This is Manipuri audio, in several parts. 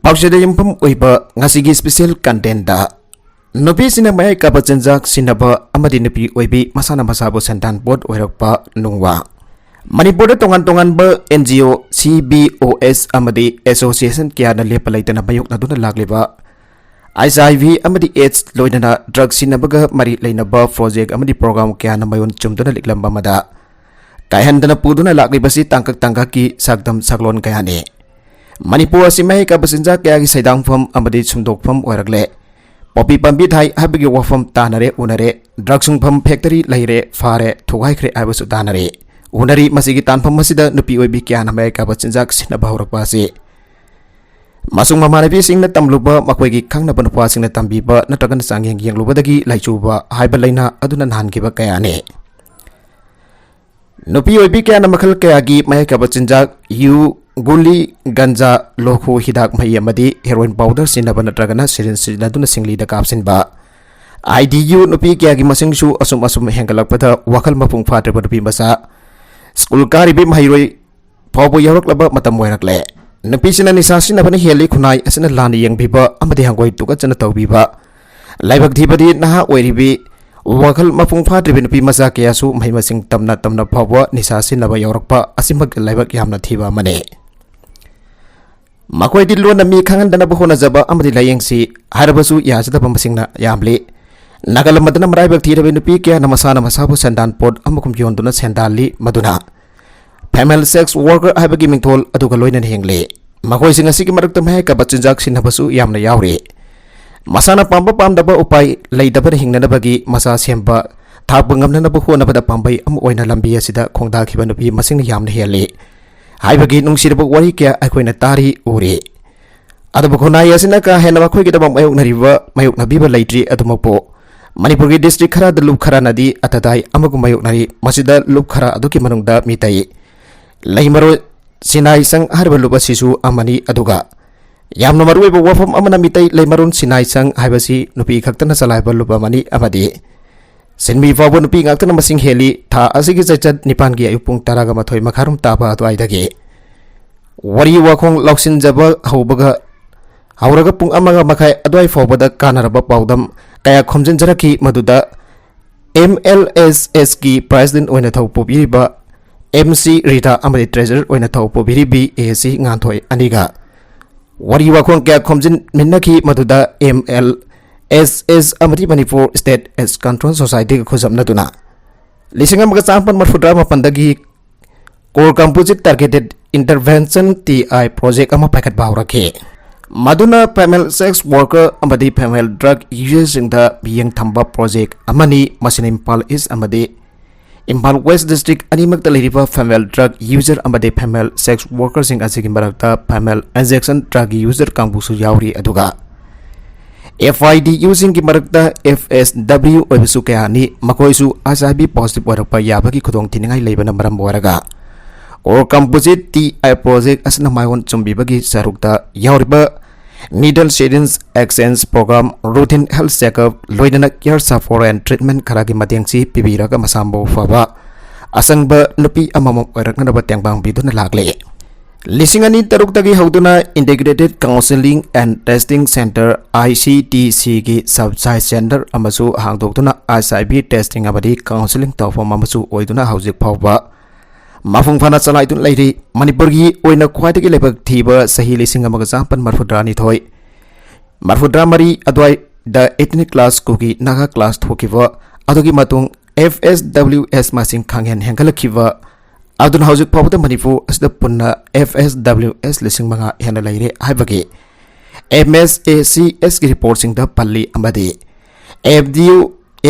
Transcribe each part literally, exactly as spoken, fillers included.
ꯑꯧꯁꯤꯗ ꯌꯨꯝꯐꯝ ꯑꯣꯏꯕ ꯉꯁꯤꯒꯤ special content ꯗ ꯅꯨꯄꯤꯁꯤꯡꯅ ꯃꯌꯥꯏ ꯀꯥꯕ ꯆꯤꯟꯖꯥꯛ ꯁꯤꯖꯤꯟꯅꯕ ꯑꯃꯗꯤ ꯅꯨꯄꯤ ꯑꯣꯏꯕꯤ ꯃꯁꯥꯅ ꯃꯁꯥꯕꯨ ꯁꯦꯟꯗꯥꯟ ꯄꯣꯠ ꯑꯣꯏꯔꯛꯄ ꯅꯨꯡꯋꯥ꯫ ꯃꯅꯤꯄꯨꯔꯗ ꯇꯣꯉꯥꯟ ꯇꯣꯉꯥꯟꯕ N G O, C B O S ꯑꯃꯗꯤ association ꯀꯌꯥꯅ ꯂꯦꯞꯄ ꯂꯩꯇꯅ ꯃꯥꯌꯣꯛꯅꯗꯨꯅ ꯂꯥꯛꯂꯤꯕ H I V ꯑꯃꯗꯤ AIDS ꯂꯣꯏꯅꯅ drug ꯁꯤꯖꯤꯟꯅꯕꯒ ꯃꯔꯤ ꯂꯩꯅꯕ project ꯑꯃꯗꯤ program ꯀꯌꯥꯅ ꯃꯌꯣꯟ ꯆꯨꯝꯗꯨꯅ ꯂꯤꯛꯂꯝꯕ ꯑꯃꯗ ꯀꯥꯏꯍꯟꯗꯅ ꯄꯨꯗꯨꯅ ꯂꯥꯛꯂꯤꯕꯁꯤ ꯇꯥꯡꯀꯛ ꯇꯥꯡꯀꯛꯀꯤ ꯁꯛꯇꯝ ꯁꯛꯂꯣꯟ ꯀꯌꯥꯅꯤ꯫ ꯃꯅꯤꯄꯨꯔ ꯑꯁꯤ ꯃꯍꯩ ꯀꯥꯕ ꯆꯤꯟꯖꯥꯛ ꯀꯌꯥꯒꯤ ꯁꯩꯗꯥꯡꯐꯝ ꯑꯃꯗꯤ ꯁꯨꯝꯗꯣꯛꯐꯝ ꯑꯣꯏꯔꯛꯂꯦ꯫ ꯄꯣꯄꯤ ꯄꯥꯝꯕꯤ ꯊꯥꯏ ꯍꯥꯏꯕꯒꯤ ꯋꯥꯐꯝ ꯇꯥꯅꯔꯦ, ꯎꯅꯔꯦ꯫ Drug ꯁꯨꯡꯐꯝ factory ꯂꯩꯔꯦ, ꯐꯥꯔꯦ, ꯊꯨꯒꯥꯏꯈ꯭ꯔꯦ ꯍꯥꯏꯕꯁꯨ ꯇꯥꯅꯔꯦ, ꯎꯅꯔꯤ꯫ ꯃꯁꯤꯒꯤ ꯇꯥꯟꯐꯝ ꯑꯁꯤꯗ ꯅꯨꯄꯤ ꯑꯣꯏꯕꯤ ꯀꯌꯥꯅ ꯃꯌꯥꯏ ꯀꯥꯕ ꯆꯤꯟꯖꯥꯛ ꯁꯤꯖꯤꯟꯅꯕ ꯍꯧꯔꯛꯄ ꯑꯁꯤ ꯑꯃꯁꯨꯡ ꯃꯃꯥꯟꯅꯕꯤꯁꯤꯡꯅ ꯇꯝꯂꯨꯕ, ꯃꯈꯣꯏꯒꯤ ꯈꯪꯅꯕ ꯅꯨꯄꯥꯁꯤꯡꯅ ꯇꯝꯕꯤꯕ ꯅꯠꯇ꯭ꯔꯒꯅ ꯆꯥꯡꯌꯦꯡ ꯌꯦꯡꯂꯨꯕꯗꯒꯤ ꯂꯩꯆꯨꯕ ꯍꯥꯏꯕ ꯂꯥꯏꯅꯥ ꯑꯗꯨꯅ ꯅꯥꯍꯟꯈꯤꯕ ꯀꯌꯥꯅꯤ꯫ ꯅꯨꯄꯤ ꯑꯣꯏꯕꯤ ꯀꯌꯥꯅ ꯃꯈꯜ ꯀꯌꯥꯒꯤ ꯃꯌꯥꯏ ꯀꯥꯕ ꯆꯤꯟꯖꯥꯛ, ꯌꯨ, ꯒꯨꯂꯤ, ꯒꯟꯖꯥ, ꯂꯣꯈꯨ, ꯍꯤꯗꯥꯛ ꯃꯍꯤ ꯑꯃꯗꯤ heroin powder ꯁꯤꯖꯤꯟꯅꯕ ꯅꯠꯇ꯭ꯔꯒꯅ syringe ꯁꯤꯖꯤꯟꯅꯗꯨꯅ ꯁꯤꯡꯂꯤꯗ ꯀꯥꯞꯁꯤꯟꯕ꯫ I D U ꯅꯨꯄꯤ ꯀꯌꯥꯒꯤ ꯃꯁꯤꯡꯁꯨ ꯑꯁꯨꯝ ꯑꯁꯨꯝ ꯍꯦꯟꯒꯠꯂꯛꯄꯗ ꯋꯥꯈꯜ ꯃꯄꯨꯡ ꯐꯥꯗ꯭ꯔꯤꯕ ꯅꯨꯄꯤ ꯃꯆꯥ, ꯁ꯭ꯀꯨꯜ ꯀꯥꯔꯤꯕꯤ ꯃꯍꯩꯔꯣꯏ ꯐꯥꯎꯕ ꯌꯥꯎꯔꯛꯂꯕ ꯃꯇꯝ ꯑꯣꯏꯔꯛꯂꯦ꯫ ꯅꯨꯄꯤꯁꯤꯡꯅ ꯅꯤꯁꯥ ꯁꯤꯖꯤꯟꯅꯕꯅ ꯍꯦꯜꯂꯤ ꯈꯨꯟꯅꯥꯏ ꯑꯁꯤꯅ ꯂꯥꯟꯅ ꯌꯦꯡꯕꯤꯕ ꯑꯃꯗꯤ ꯍꯪꯒꯣꯏ ꯇꯨꯀꯠꯆꯅ ꯇꯧꯕꯤꯕ꯫ ꯂꯥꯏꯕꯛ ꯊꯤꯕꯗꯤ ꯅꯍꯥ ꯑꯣꯏꯔꯤꯕꯤ, ꯋꯥꯈꯜ ꯃꯄꯨꯡ ꯐꯥꯗ꯭ꯔꯤꯕ ꯅꯨꯄꯤ ꯃꯆꯥ ꯀꯌꯥꯁꯨ ꯃꯍꯩ ꯃꯁꯤꯡ ꯇꯝꯅ ꯇꯝꯅ ꯐꯥꯎꯕ ꯅꯤꯁꯥ ꯁꯤꯖꯤꯟꯅꯕ ꯌꯥꯎꯔꯛꯄ ꯑꯁꯤꯃꯛ ꯂꯥꯏꯕꯛ ꯌꯥꯝꯅ ꯊꯤꯕ ꯑꯃꯅꯤ꯫ ꯃꯈꯣꯏꯗꯤ ꯂꯣꯟꯅ ꯃꯤ ꯈꯪꯍꯟꯗꯅꯕ ꯍꯣꯠꯅꯖꯕ ꯑꯃꯗꯤ ꯂꯥꯌꯦꯡꯁꯤ ꯍꯥꯏꯔꯕꯁꯨ ꯌꯥꯖꯗꯕ ꯃꯁꯤꯡꯅ ꯌꯥꯝꯂꯤ꯫ ꯅꯥꯒꯥꯂꯝ ꯑꯗꯨꯅ ꯃꯔꯥꯏꯕꯛ ꯊꯤꯔꯕ ꯅꯨꯄꯤ ꯀꯌꯥꯅ ꯃꯁꯥꯅ ꯃꯁꯥꯕꯨ ꯁꯦꯟꯗꯥꯟ ꯄꯣꯠ ꯑꯃꯒꯨꯝ ꯌꯣꯟꯗꯨꯅ ꯁꯦꯟꯗꯥꯜꯂꯤ, ꯃꯗꯨꯅ female sex worker ꯍꯥꯏꯕꯒꯤ ꯃꯤꯡꯊꯣꯜ ꯑꯗꯨꯒ ꯂꯣꯏꯅꯅ ꯍꯤꯡꯂꯤ꯫ ꯃꯈꯣꯏꯁꯤꯡ ꯑꯁꯤꯒꯤ ꯃꯔꯛꯇ ꯃꯍꯩ ꯀꯥꯕ ꯆꯤꯟꯖꯥꯛ ꯁꯤꯖꯤꯟꯅꯕꯁꯨ ꯌꯥꯝꯅ ꯌꯥꯎꯔꯤ꯫ ꯃꯁꯥꯅ ꯄꯥꯝꯕ ꯄꯥꯝꯗꯕ ꯎꯄꯥꯏ ꯂꯩꯇꯕꯅ ꯍꯤꯡꯅꯅꯕꯒꯤ ꯃꯆꯥ ꯁꯦꯝꯕ, ꯊꯥꯛꯄ ꯉꯝꯅꯅꯕ ꯍꯣꯠꯅꯕꯗ ꯄꯥꯝꯕꯩ ꯑꯃ ꯑꯣꯏꯅ ꯂꯝꯕꯤ ꯑꯁꯤꯗ ꯈꯣꯡꯗꯥꯈꯤꯕ ꯅꯨꯄꯤ ꯃꯁꯤꯡꯅ ꯌꯥꯝꯅ ꯍꯦꯜꯂꯤ ꯍꯥꯏꯕꯒꯤ ꯅꯨꯡꯁꯤꯔꯕ ꯋꯥꯔꯤ ꯀꯌꯥ ꯑꯩꯈꯣꯏꯅ ꯇꯥꯔꯤ, ꯎꯔꯤ꯫ ꯑꯗꯨꯕꯨ ꯈꯨꯟꯅꯥꯏ ꯑꯁꯤꯅ ꯀꯥ ꯍꯦꯟꯅ ꯃꯈꯣꯏꯒꯤꯗꯃꯛ ꯃꯥꯌꯣꯛꯅꯔꯤꯕ, ꯃꯥꯌꯣꯛꯅꯕꯤꯕ ꯂꯩꯇ꯭ꯔꯤ꯫ ꯑꯗꯨꯃꯛꯄꯨ ꯃꯅꯤꯄꯨꯔꯒꯤ district ꯈꯔꯗ ꯂꯨꯞ ꯈꯔꯅꯗꯤ ꯑꯇꯗꯥꯏ ꯑꯃꯒꯨꯝ ꯃꯥꯌꯣꯛꯅꯔꯤ꯫ ꯃꯁꯤꯗ ꯂꯨꯞ ꯈꯔ ꯑꯗꯨꯒꯤ ꯃꯅꯨꯡꯗ ꯃꯤꯇꯩ ꯂꯩꯃꯔꯣꯟ ꯁꯤꯅꯥꯏ ꯆꯪ ꯍꯥꯏꯔꯤꯕ ꯂꯨꯞ ꯑꯁꯤꯁꯨ ꯑꯃꯅꯤ꯫ ꯑꯗꯨꯒ ꯌꯥꯝꯅ ꯃꯔꯨꯑꯣꯏꯕ ꯋꯥꯐꯝ ꯑꯃꯅ, ꯃꯤꯇꯩ ꯂꯩꯃꯔꯣꯟ ꯁꯤꯅꯥꯏ ꯆꯪ ꯍꯥꯏꯕꯁꯤ ꯅꯨꯄꯤ ꯈꯛꯇꯅ ꯆꯂꯥꯏꯕ ꯂꯨꯞ ꯑꯃꯅꯤ ꯑꯃꯗꯤ ꯁꯤꯟꯃꯤ ꯐꯥꯎꯕ ꯅꯨꯄꯤ ꯉꯥꯛꯇꯅ ꯃꯁꯤꯡ ꯍꯦꯜꯂꯤ꯫ ꯊꯥ ꯑꯁꯤꯒꯤ ꯆꯩꯆꯠ ꯅꯤꯄꯥꯟꯒꯤ ꯑꯌꯨꯛ ꯄꯨꯡ ꯇꯔꯥꯒ ꯃꯥꯊꯣꯏ ꯃꯈꯥꯔꯣꯝ ꯇꯥꯕ ꯑꯗꯨꯋꯥꯏꯗꯒꯤ ꯋꯥꯔꯤ ꯋꯥꯈꯣꯡ ꯂꯧꯁꯤꯟꯖꯕ ꯍꯧꯕꯒ ꯍꯧꯔꯒ ꯄꯨꯡ ꯑꯃꯒ ꯃꯈꯥꯏ ꯑꯗꯨꯋꯥꯏ ꯐꯥꯎꯕꯗ ꯀꯥꯟꯅꯔꯕ ꯄꯥꯎꯗꯝ ꯀꯌꯥ ꯈꯣꯝꯖꯤꯟꯖꯔꯛꯈꯤ꯫ ꯃꯗꯨꯗ ꯑꯦꯝ ꯑꯦꯜ ꯑꯦꯁ ꯑꯦꯁꯀꯤ ꯄ꯭ꯔꯦꯁꯤꯗꯦꯟꯠ ꯑꯣꯏꯅ ꯊꯧ ꯄꯨꯕꯤꯔꯤꯕ ꯑꯦꯝ ꯁꯤ ꯔꯤꯇꯥ ꯑꯃꯗꯤ ꯇ꯭ꯔꯦꯖꯔꯔ ꯑꯣꯏꯅ ꯊꯧ ꯄꯨꯕꯤꯔꯤꯕꯤ ꯑꯦ ꯁꯤ ꯉꯥꯟꯊꯣꯏ ꯑꯅꯤꯒ ꯋꯥꯔꯤ ꯋꯥꯈꯣꯡ ꯀꯌꯥ ꯈꯣꯝꯖꯤꯟꯃꯤꯟꯅꯈꯤ꯫ ꯃꯗꯨꯗ ꯑꯦꯝ ꯑꯦꯜ ꯑꯦꯁ ꯑꯦꯁ ꯑꯃꯗꯤ ꯃꯅꯤꯄꯨꯔ ꯁ꯭ꯇꯦꯠ ꯑꯦꯁ ꯀꯟꯇ꯭ꯔꯣꯜ ꯁꯣꯁꯥꯏꯇꯤꯒ ꯈꯨꯠꯁꯝꯅꯗꯨꯅ ꯂꯤꯁꯤꯡ ꯑꯃꯒ ꯆꯥꯃꯥꯄꯟ ꯃꯔꯐꯨꯇꯔꯥ ꯃꯥꯄꯟꯗꯒꯤ core composite ꯇꯥꯔꯒꯦꯇꯦꯗ intervention T I project ꯑꯃ ꯄꯥꯏꯈꯠꯄ ꯍꯧꯔꯛꯈꯤ꯫ ꯃꯗꯨꯅ ꯐꯤꯃꯦꯜ ꯁꯦꯛꯁ ꯋꯥꯔꯀꯔ ꯑꯃꯗꯤ ꯐꯤꯃꯦꯜ ꯗ꯭ꯔꯒ ꯌꯨꯖꯔꯁꯤꯡꯗ ꯃꯤꯠꯌꯦꯡ ꯊꯝꯕ ꯄ꯭ꯔꯣꯖꯦꯛ ꯑꯃꯅꯤ꯫ ꯃꯁꯤꯅ ꯏꯝꯐꯥꯜ ꯏꯁ ꯑꯃꯗꯤ ꯏꯝꯐꯥꯜ ꯋꯦꯁ ꯗꯤꯁꯇ꯭ꯔꯤꯛ ꯑꯅꯤꯃꯛꯇ ꯂꯩꯔꯤꯕ ꯐꯤꯃꯦꯜ ꯗ꯭ꯔꯒ ꯌꯨꯖꯔ ꯑꯃꯗꯤ ꯐꯤꯃꯦꯜ ꯁꯦꯛꯁ ꯋꯥꯔꯀꯔꯁꯤꯡ ꯑꯁꯤꯒꯤ ꯃꯔꯛꯇ ꯐꯤꯃꯦꯜ ꯏꯟꯖꯦꯛꯁꯟ ꯗ꯭ꯔꯒ ꯌꯨꯖꯔ ꯀꯥꯡꯕꯨꯁꯨ ꯌꯥꯎꯔꯤ꯫ ꯑꯗꯨꯒ ꯑꯦꯐ ꯑꯥꯏ ꯗꯤ ꯌꯨꯁꯤꯡꯒꯤ ꯃꯔꯛꯇ ꯑꯦꯐ ꯑꯦꯁ ꯗꯕ꯭ꯂꯤꯎ ꯑꯣꯏꯕꯁꯨ ꯀꯌꯥꯅꯤ꯫ ꯃꯈꯣꯏꯁꯨ ꯑꯩꯆ ꯑꯥꯏ ꯚꯤ ꯄꯣꯖꯤꯇꯤꯚ ꯑꯣꯏꯔꯛꯄ ꯌꯥꯕꯒꯤ ꯈꯨꯗꯣꯡꯊꯤꯅꯤꯡꯉꯥꯏ ꯂꯩꯕꯅ ꯃꯔꯝ ꯑꯣꯏꯔꯒ core composite T I project ꯑꯁꯤꯅ ꯃꯥꯏꯑꯣꯟ ꯆꯨꯝꯕꯤꯕꯒꯤ ꯁꯔꯨꯛꯇ ꯌꯥꯎꯔꯤꯕ needle syringe exchange programme, routine health checkup, ꯂꯣꯏꯅꯅ ꯀꯤꯌꯔ ꯁꯄꯣꯔꯠ ꯑꯦꯟ ꯇ꯭ꯔꯤꯠꯃꯦꯟ ꯈꯔꯒꯤ ꯃꯇꯦꯡꯁꯤ ꯄꯤꯕꯤꯔꯒ ꯃꯁꯥ ꯃꯎ ꯐꯕ ꯑꯁꯪꯕ ꯅꯨꯄꯤ ꯑꯃꯃꯝ ꯑꯣꯏꯔꯛꯅꯅꯕ ꯇꯦꯡꯕꯥꯡ ꯄꯤꯗꯨꯅ ꯂꯥꯛꯂꯤ꯫ ꯂꯤꯁꯤꯡ ꯑꯅꯤ ꯇꯔꯨꯛꯇꯒꯤ ꯍꯧꯗꯨꯅ Integrated Counseling and Testing Center, I C T ꯁꯤꯒꯤ ꯁꯕ ꯁꯥꯏꯠ ꯁꯦꯟꯇꯔ ꯑꯃꯁꯨ ꯍꯥꯡꯗꯣꯛꯇꯨꯅ ꯑꯩꯆ ꯑꯥꯏ ꯚꯤ ꯇꯦꯁꯇꯤꯡ ꯑꯃꯗꯤ ꯀꯥꯎꯟꯁꯤꯂꯤꯡ ꯇꯧꯐꯝ ꯑꯃꯁꯨ ꯑꯣꯏꯗꯨꯅ ꯍꯧꯖꯤꯛ ꯐꯥꯎꯕ ꯃꯄꯨꯡ ꯐꯥꯅ ꯆꯂꯥꯏꯗꯨꯅ ꯂꯩꯔꯤ꯫ ꯃꯅꯤꯄꯨꯔꯒꯤ ꯑꯣꯏꯅ ꯈ꯭ꯋꯥꯏꯗꯒꯤ ꯂꯥꯏꯕꯛ ꯊꯤꯕ ꯆꯍꯤ ꯂꯤꯁꯤꯡ ꯑꯃꯒ ꯆꯥꯃꯥꯄꯟ ꯃꯔꯐꯨꯇꯔꯥꯅꯤꯊꯣꯏ, ꯃꯔꯐꯨꯇꯔꯥꯃꯔꯤ ꯑꯗꯨꯋꯥꯏꯗ ethnic class ꯀꯨꯀꯤ ꯅꯥꯒꯥ class ꯊꯣꯛꯈꯤꯕ ꯑꯗꯨꯒꯤ ꯃꯇꯨꯡ ꯑꯦꯐ ꯑꯦꯁ ꯗꯕ꯭ꯂꯤꯎ ꯑꯦꯁ ꯃꯁꯤꯡ ꯈꯪꯍꯦꯟ ꯍꯦꯟꯒꯠꯂꯛꯈꯤꯕ ꯑꯗꯨꯅ ꯍꯧꯖꯤꯛ ꯐꯥꯎꯕꯗ ꯃꯅꯤꯄꯨꯔ ꯑꯁꯤꯗ ꯄꯨꯟꯅ ꯑꯦꯐ ꯑꯦꯁ ꯗꯕ꯭ꯂꯤꯎ ꯑꯦꯁ ꯂꯤꯁꯤꯡ ꯃꯉꯥ ꯍꯦꯟꯅ ꯂꯩꯔꯦ ꯍꯥꯏꯕꯒꯤ ꯑꯦꯝ ꯑꯦꯁ ꯑꯦ ꯁꯤ ꯑꯦꯁꯀꯤ ꯔꯤꯄꯣꯔꯠꯁꯤꯡꯗ ꯄꯜꯂꯤ꯫ ꯑꯃꯗꯤ F D U,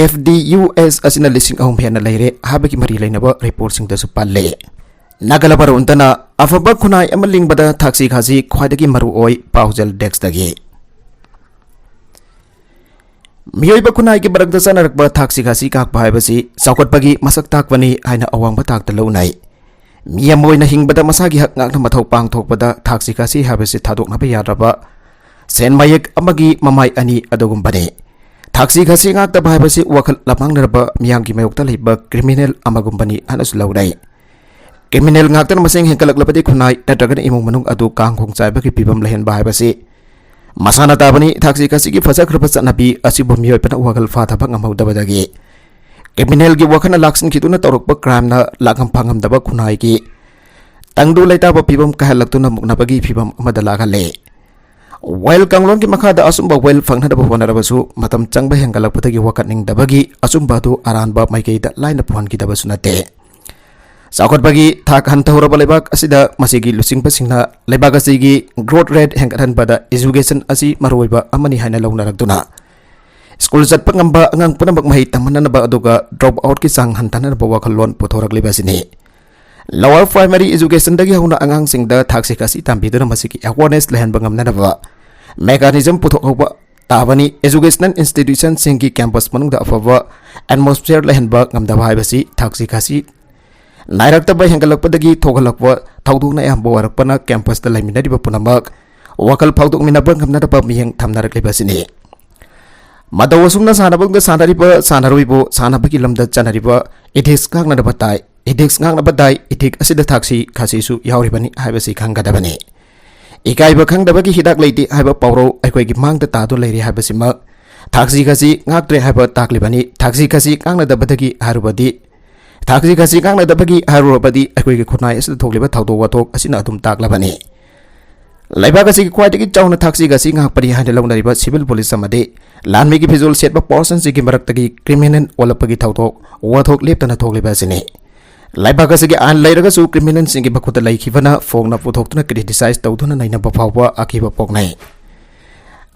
F D U S ꯑꯁꯤꯅ ꯂꯤꯁꯤꯡ ꯑꯍꯨꯝ ꯍꯦꯟꯅ ꯂꯩꯔꯦ ꯍꯥꯏꯕꯒꯤ ꯃꯔꯤ ꯂꯩꯅꯕ ꯔꯤꯄꯣꯔꯠꯁꯤꯡꯗꯁꯨ ꯄꯜꯂꯤ꯫ ꯅꯥꯒꯥꯂꯥ ꯃꯔꯨ ꯑꯣꯏꯅ ꯑꯐꯕ ꯈꯨꯟꯅꯥꯏ ꯑꯃ ꯂꯤꯡꯕꯗ ꯊꯥꯛꯁꯤ ꯈꯥꯁꯤ ꯈ꯭ꯋꯥꯏꯗꯒꯤ ꯃꯔꯨ ꯑꯣꯏ꯫ ꯄꯥꯎꯖꯦꯜ ꯗꯦꯁ꯭ꯛꯇꯒꯤ꯫ ꯃꯤꯑꯣꯏꯕ ꯈꯨꯟꯅꯥꯏꯒꯤ ꯃꯔꯛꯇ ꯆꯠꯅꯔꯛꯄ ꯊꯥꯛꯁꯤ ꯈꯥꯁꯤ ꯉꯥꯛꯄ ꯍꯥꯏꯕꯁꯤ ꯆꯥꯎꯈꯠꯄꯒꯤ ꯃꯁꯛ ꯇꯥꯛꯄꯅꯤ ꯍꯥꯏꯅ ꯑꯋꯥꯡꯕ ꯊꯥꯛꯇ ꯂꯧꯅꯩ꯫ ꯃꯤ ꯑꯃ ꯑꯣꯏꯅ ꯍꯤꯡꯕꯗ ꯃꯁꯥꯒꯤ ꯍꯛ ꯉꯥꯛꯅ ꯃꯊꯧ ꯄꯥꯡꯊꯣꯛꯄꯗ ꯊꯥꯛꯁꯤ ꯈꯥꯁꯤ ꯍꯥꯏꯕꯁꯤ ꯊꯥꯗꯣꯛꯅꯕ ꯌꯥꯗ꯭ꯔꯕ ꯁꯦꯟ ꯃꯌꯦꯛ ꯑꯃꯒꯤ ꯃꯃꯥꯏ ꯑꯅꯤ ꯑꯗꯨꯒꯨꯝꯕꯅꯤ꯫ ꯊꯥꯛꯁꯤ ꯈꯥꯁꯤ ꯉꯥꯛꯇꯕ ꯍꯥꯏꯕꯁꯤ ꯋꯥꯈꯜ ꯂꯃꯥꯡꯅꯔꯕ ꯃꯤꯌꯥꯝꯒꯤ ꯃꯥꯌꯣꯛꯇ ꯂꯩꯕ ꯀ꯭ꯔꯤꯃꯤꯅꯦꯜ ꯑꯃꯒꯨꯝꯕꯅꯤ ꯍꯥꯏꯅꯁꯨ ꯂꯧꯅꯩ꯫ ꯀ꯭ꯔꯤꯃꯤꯅꯦꯜ ꯉꯥꯛꯇꯅ ꯃꯁꯤꯡ ꯍꯦꯟꯒꯠꯂꯛꯂꯕꯗꯤ ꯈꯨꯟꯅꯥꯏ ꯅꯠꯇ꯭ꯔꯒꯅ ꯏꯃꯨꯡ ꯃꯅꯨꯡ ꯑꯗꯨ ꯀꯥꯡ ꯈꯣꯡ ꯆꯥꯏꯕꯒꯤ ꯐꯤꯕꯝ ꯂꯩꯍꯟꯕ ꯍꯥꯏꯕꯁꯤ ꯃꯁꯥꯅ ꯇꯥꯕꯅꯤ, ꯊꯥꯛꯁꯤ ꯈꯥꯁꯤꯒꯤ ꯐꯖꯈ꯭ꯔꯕ ꯆꯠꯅꯕꯤ ꯑꯁꯤꯕꯨ ꯃꯤꯑꯣꯏꯕꯅ ꯋꯥꯈꯜ ꯐꯥꯊꯕ ꯉꯝꯍꯧꯗꯕꯗꯒꯤ ꯀ꯭ꯔꯤꯃꯤꯅꯦꯜꯒꯤ ꯋꯥꯈꯜꯅ ꯂꯥꯛꯁꯤꯟꯈꯤꯗꯨꯅ ꯇꯧꯔꯛꯄ ꯀ꯭ꯔꯥꯏꯝꯅ ꯂꯥꯛꯐꯝ ꯐꯪꯉꯝꯗꯕ ꯈꯨꯟꯅꯥꯏꯒꯤ ꯇꯪꯗꯨ ꯂꯩꯇꯥꯕ ꯐꯤꯕꯝ ꯀꯥꯏꯍꯜꯂꯛꯇꯨꯅ ꯃꯨꯛꯅꯕꯒꯤ ꯐꯤꯕꯝ ꯑꯃꯗ ꯂꯥꯛꯍꯜꯂꯦ꯫ ꯋꯦꯜ ꯀꯥꯡꯂꯣꯟꯒꯤ ꯃꯈꯥꯗ ꯑꯆꯨꯝꯕ ꯋꯦꯜ ꯐꯪꯅꯅꯕ ꯍꯣꯠꯅꯔꯕꯁꯨ ꯃꯇꯝ ꯆꯪꯕ ꯍꯦꯟꯒꯠꯂꯛꯄꯗꯒꯤ ꯋꯥꯀꯠꯅꯤꯡꯗꯕꯒꯤ ꯑꯆꯨꯝꯕ ꯑꯗꯨ ꯑꯔꯥꯟꯕ ꯃꯥꯏꯀꯩꯗ ꯂꯥꯏꯅ ꯄꯨꯍꯟꯈꯤꯗꯕꯁꯨ ꯅꯠꯇꯦ꯫ ꯆꯥꯎꯈꯠꯄꯒꯤ ꯊꯥꯛ ꯍꯟꯊꯍꯧꯔꯕ ꯂꯩꯕꯥꯛ ꯑꯁꯤꯗ ꯃꯁꯤꯒꯤ ꯂꯨꯆꯤꯡꯕꯁꯤꯡꯅ ꯂꯩꯕꯥꯛ ꯑꯁꯤꯒꯤ ꯒ꯭ꯔꯣꯠ ꯔꯦꯠ ꯍꯦꯟꯒꯠꯍꯟꯕꯗ ꯑꯦꯖꯨꯀꯦꯁꯟ ꯑꯁꯤ ꯃꯔꯨꯑꯣꯏꯕ ꯑꯃꯅꯤ ꯍꯥꯏꯅ ꯂꯧꯅꯔꯛꯇꯨꯅ ꯁ꯭ꯀꯨꯜ ꯆꯠꯄ ꯉꯝꯕ ꯑꯉꯥꯡ ꯄꯨꯝꯅꯃꯛ ꯃꯍꯩ ꯇꯝꯍꯟꯅꯅꯕ ꯑꯗꯨꯒ ꯗ꯭ꯔꯣꯞ ꯑꯥꯎꯠꯀꯤ ꯆꯥꯡ ꯍꯟꯊꯅꯅꯕ ꯋꯥꯈꯜꯂꯣꯟ ꯄꯨꯊꯣꯔꯛꯂꯤꯕ ꯑꯁꯤꯅꯤ꯫ ꯂꯣꯋꯔ ꯄ꯭ꯔꯥꯏꯃꯔꯤ ꯑꯦꯖꯨꯀꯦꯁꯟꯗꯒꯤ ꯍꯧꯅ ꯑꯉꯥꯡꯁꯤꯡꯗ ꯊꯥꯛꯁꯤ ꯈꯥꯁꯤ ꯇꯝꯕꯤꯗꯨꯅ ꯃꯁꯤꯒꯤ ꯑꯦꯋꯥꯔꯅꯦꯁ ꯂꯩꯍꯟꯕ ꯉꯝꯅꯅꯕ ꯃꯦꯀꯥꯅꯤꯖꯝ ꯄꯨꯊꯣꯛꯍꯧꯕ ꯇꯥꯕꯅꯤ꯫ ꯑꯦꯖꯨꯀꯦꯁꯅꯦꯜ ꯏꯟꯁꯇꯤꯇ꯭ꯌꯨꯁꯟꯁꯤꯡꯒꯤ ꯀꯦꯝꯄꯁ ꯃꯅꯨꯡꯗ ꯑꯐꯕ ꯑꯦꯠꯃꯣꯁꯐꯤꯌꯔ ꯂꯩꯍꯟꯕ ꯉꯝꯗꯕ ꯍꯥꯏꯕꯁꯤ ꯊꯥꯛꯁꯤ ꯈꯥꯁꯤ ꯅꯥꯏꯔꯛꯇꯕ ꯍꯦꯟꯒꯠꯂꯛꯄꯗꯒꯤ ꯊꯣꯛꯍꯜꯂꯛꯄ ꯊꯧꯗꯣꯛꯅ ꯑꯌꯥꯝꯕ ꯑꯣꯏꯔꯛꯄꯅ ꯀꯦꯝꯄꯁꯇ ꯂꯩꯃꯤꯟꯅꯔꯤꯕ ꯄꯨꯝꯅꯃꯛ ꯋꯥꯈꯜ ꯐꯥꯎꯗꯣꯛꯃꯤꯟꯅꯕ ꯉꯝꯅꯗꯕ ꯃꯤꯠꯌꯦꯡ ꯊꯝꯅꯔꯛꯂꯤꯕ ꯑꯁꯤꯅꯤ꯫ ꯃꯇꯧ ꯑꯁꯨꯝꯅ ꯁꯥꯟꯅꯕꯗ ꯁꯥꯟꯅꯔꯤꯕ ꯁꯥꯟꯅꯔꯣꯏꯕꯨ ꯁꯥꯟꯅꯕꯒꯤ ꯂꯝꯗ ꯆꯠꯅꯔꯤꯕ ꯏꯊꯤꯛꯁ ꯉꯥꯛꯅꯅꯕ ꯇꯥꯏ꯫ ꯏꯊꯤꯛꯁ ꯉꯥꯛꯅꯕ ꯇꯥꯏ꯫ ꯏꯊꯤꯛ ꯑꯁꯤꯗ ꯊꯥꯛꯁꯤ ꯈꯥꯁꯤꯁꯨ ꯌꯥꯎꯔꯤꯕꯅꯤ ꯍꯥꯏꯕꯁꯤ ꯈꯪꯒꯗꯕꯅꯤ꯫ ꯏꯀꯥꯏꯕ ꯈꯪꯗꯕꯒꯤ ꯍꯤꯗꯥꯛ ꯂꯩꯇꯦ ꯍꯥꯏꯕ ꯄꯥꯎꯔꯧ ꯑꯩꯈꯣꯏꯒꯤ ꯃꯥꯡꯗ ꯇꯥꯗꯨꯅ ꯂꯩꯔꯤ ꯍꯥꯏꯕꯁꯤꯃꯛ ꯊꯥꯛꯁꯤ ꯈꯥꯁꯤ ꯉꯥꯛꯇ꯭ꯔꯦ ꯍꯥꯏꯕ ꯇꯥꯛꯂꯤꯕꯅꯤ꯫ ꯊꯥꯛꯁꯤ ꯈꯥꯁꯤ ꯉꯥꯛꯅꯗꯕꯗꯒꯤ ꯍꯥꯏꯔꯨꯕꯗꯤ ꯊꯥꯛꯁꯤ ꯈꯥꯁꯤ ꯉꯥꯛꯅꯗꯕꯒꯤ ꯍꯥꯏꯔꯨꯔꯕꯗꯤ ꯑꯩꯈꯣꯏꯒꯤ ꯈꯨꯟꯅꯥꯏ ꯑꯁꯤꯗ ꯊꯣꯛꯂꯤꯕ ꯊꯧꯗꯣꯛ ꯋꯥꯊꯣꯛ ꯑꯁꯤꯅ ꯑꯗꯨꯝ ꯇꯥꯛꯂꯕꯅꯤ꯫ ꯂꯩꯕꯥꯛ ꯑꯁꯤꯒꯤ ꯈ꯭ꯋꯥꯏꯗꯒꯤ ꯆꯥꯎꯅ ꯊꯥꯛꯁꯤ ꯈꯥꯁꯤ ꯉꯥꯛꯄꯅꯤ ꯍꯥꯏꯅ ꯂꯧꯅꯔꯤꯕ ꯁꯤꯚꯤꯜ ꯄꯨꯂꯤꯁ ꯑꯃꯗꯤ ꯂꯥꯟꯃꯤꯒꯤ ꯐꯤꯖꯣꯜ ꯁꯦꯠꯄ ꯄꯥꯔꯁꯟꯁꯤꯡꯒꯤ ꯃꯔꯛꯇꯒꯤ ꯀ꯭ꯔꯤꯃꯤꯅꯦꯜ ꯑꯣꯜꯂꯛꯄꯒꯤ ꯊꯧꯗꯣꯛ ꯋꯥꯊꯣꯛ ꯂꯦꯞꯇꯅ ꯊꯣꯛꯂꯤꯕ ꯑꯁꯤꯅꯤ꯫ ꯂꯩꯕꯥꯛ ꯑꯁꯤꯒꯤ ꯑꯥꯏꯟ ꯂꯩꯔꯒꯁꯨ ꯀ꯭ꯔꯤꯃꯤꯅꯦꯜꯁꯤꯡꯒꯤ ꯃꯈꯨꯠꯇ ꯂꯩꯈꯤꯕꯅ ꯐꯣꯡꯅ ꯄꯨꯊꯣꯛꯇꯨꯅ ꯀ꯭ꯔꯤꯇꯤꯁꯥꯏꯖ ꯇꯧꯗꯨꯅ ꯅꯩꯅꯕ ꯐꯥꯎꯕ ꯑꯀꯤꯕ ꯄꯣꯛꯅꯩ꯫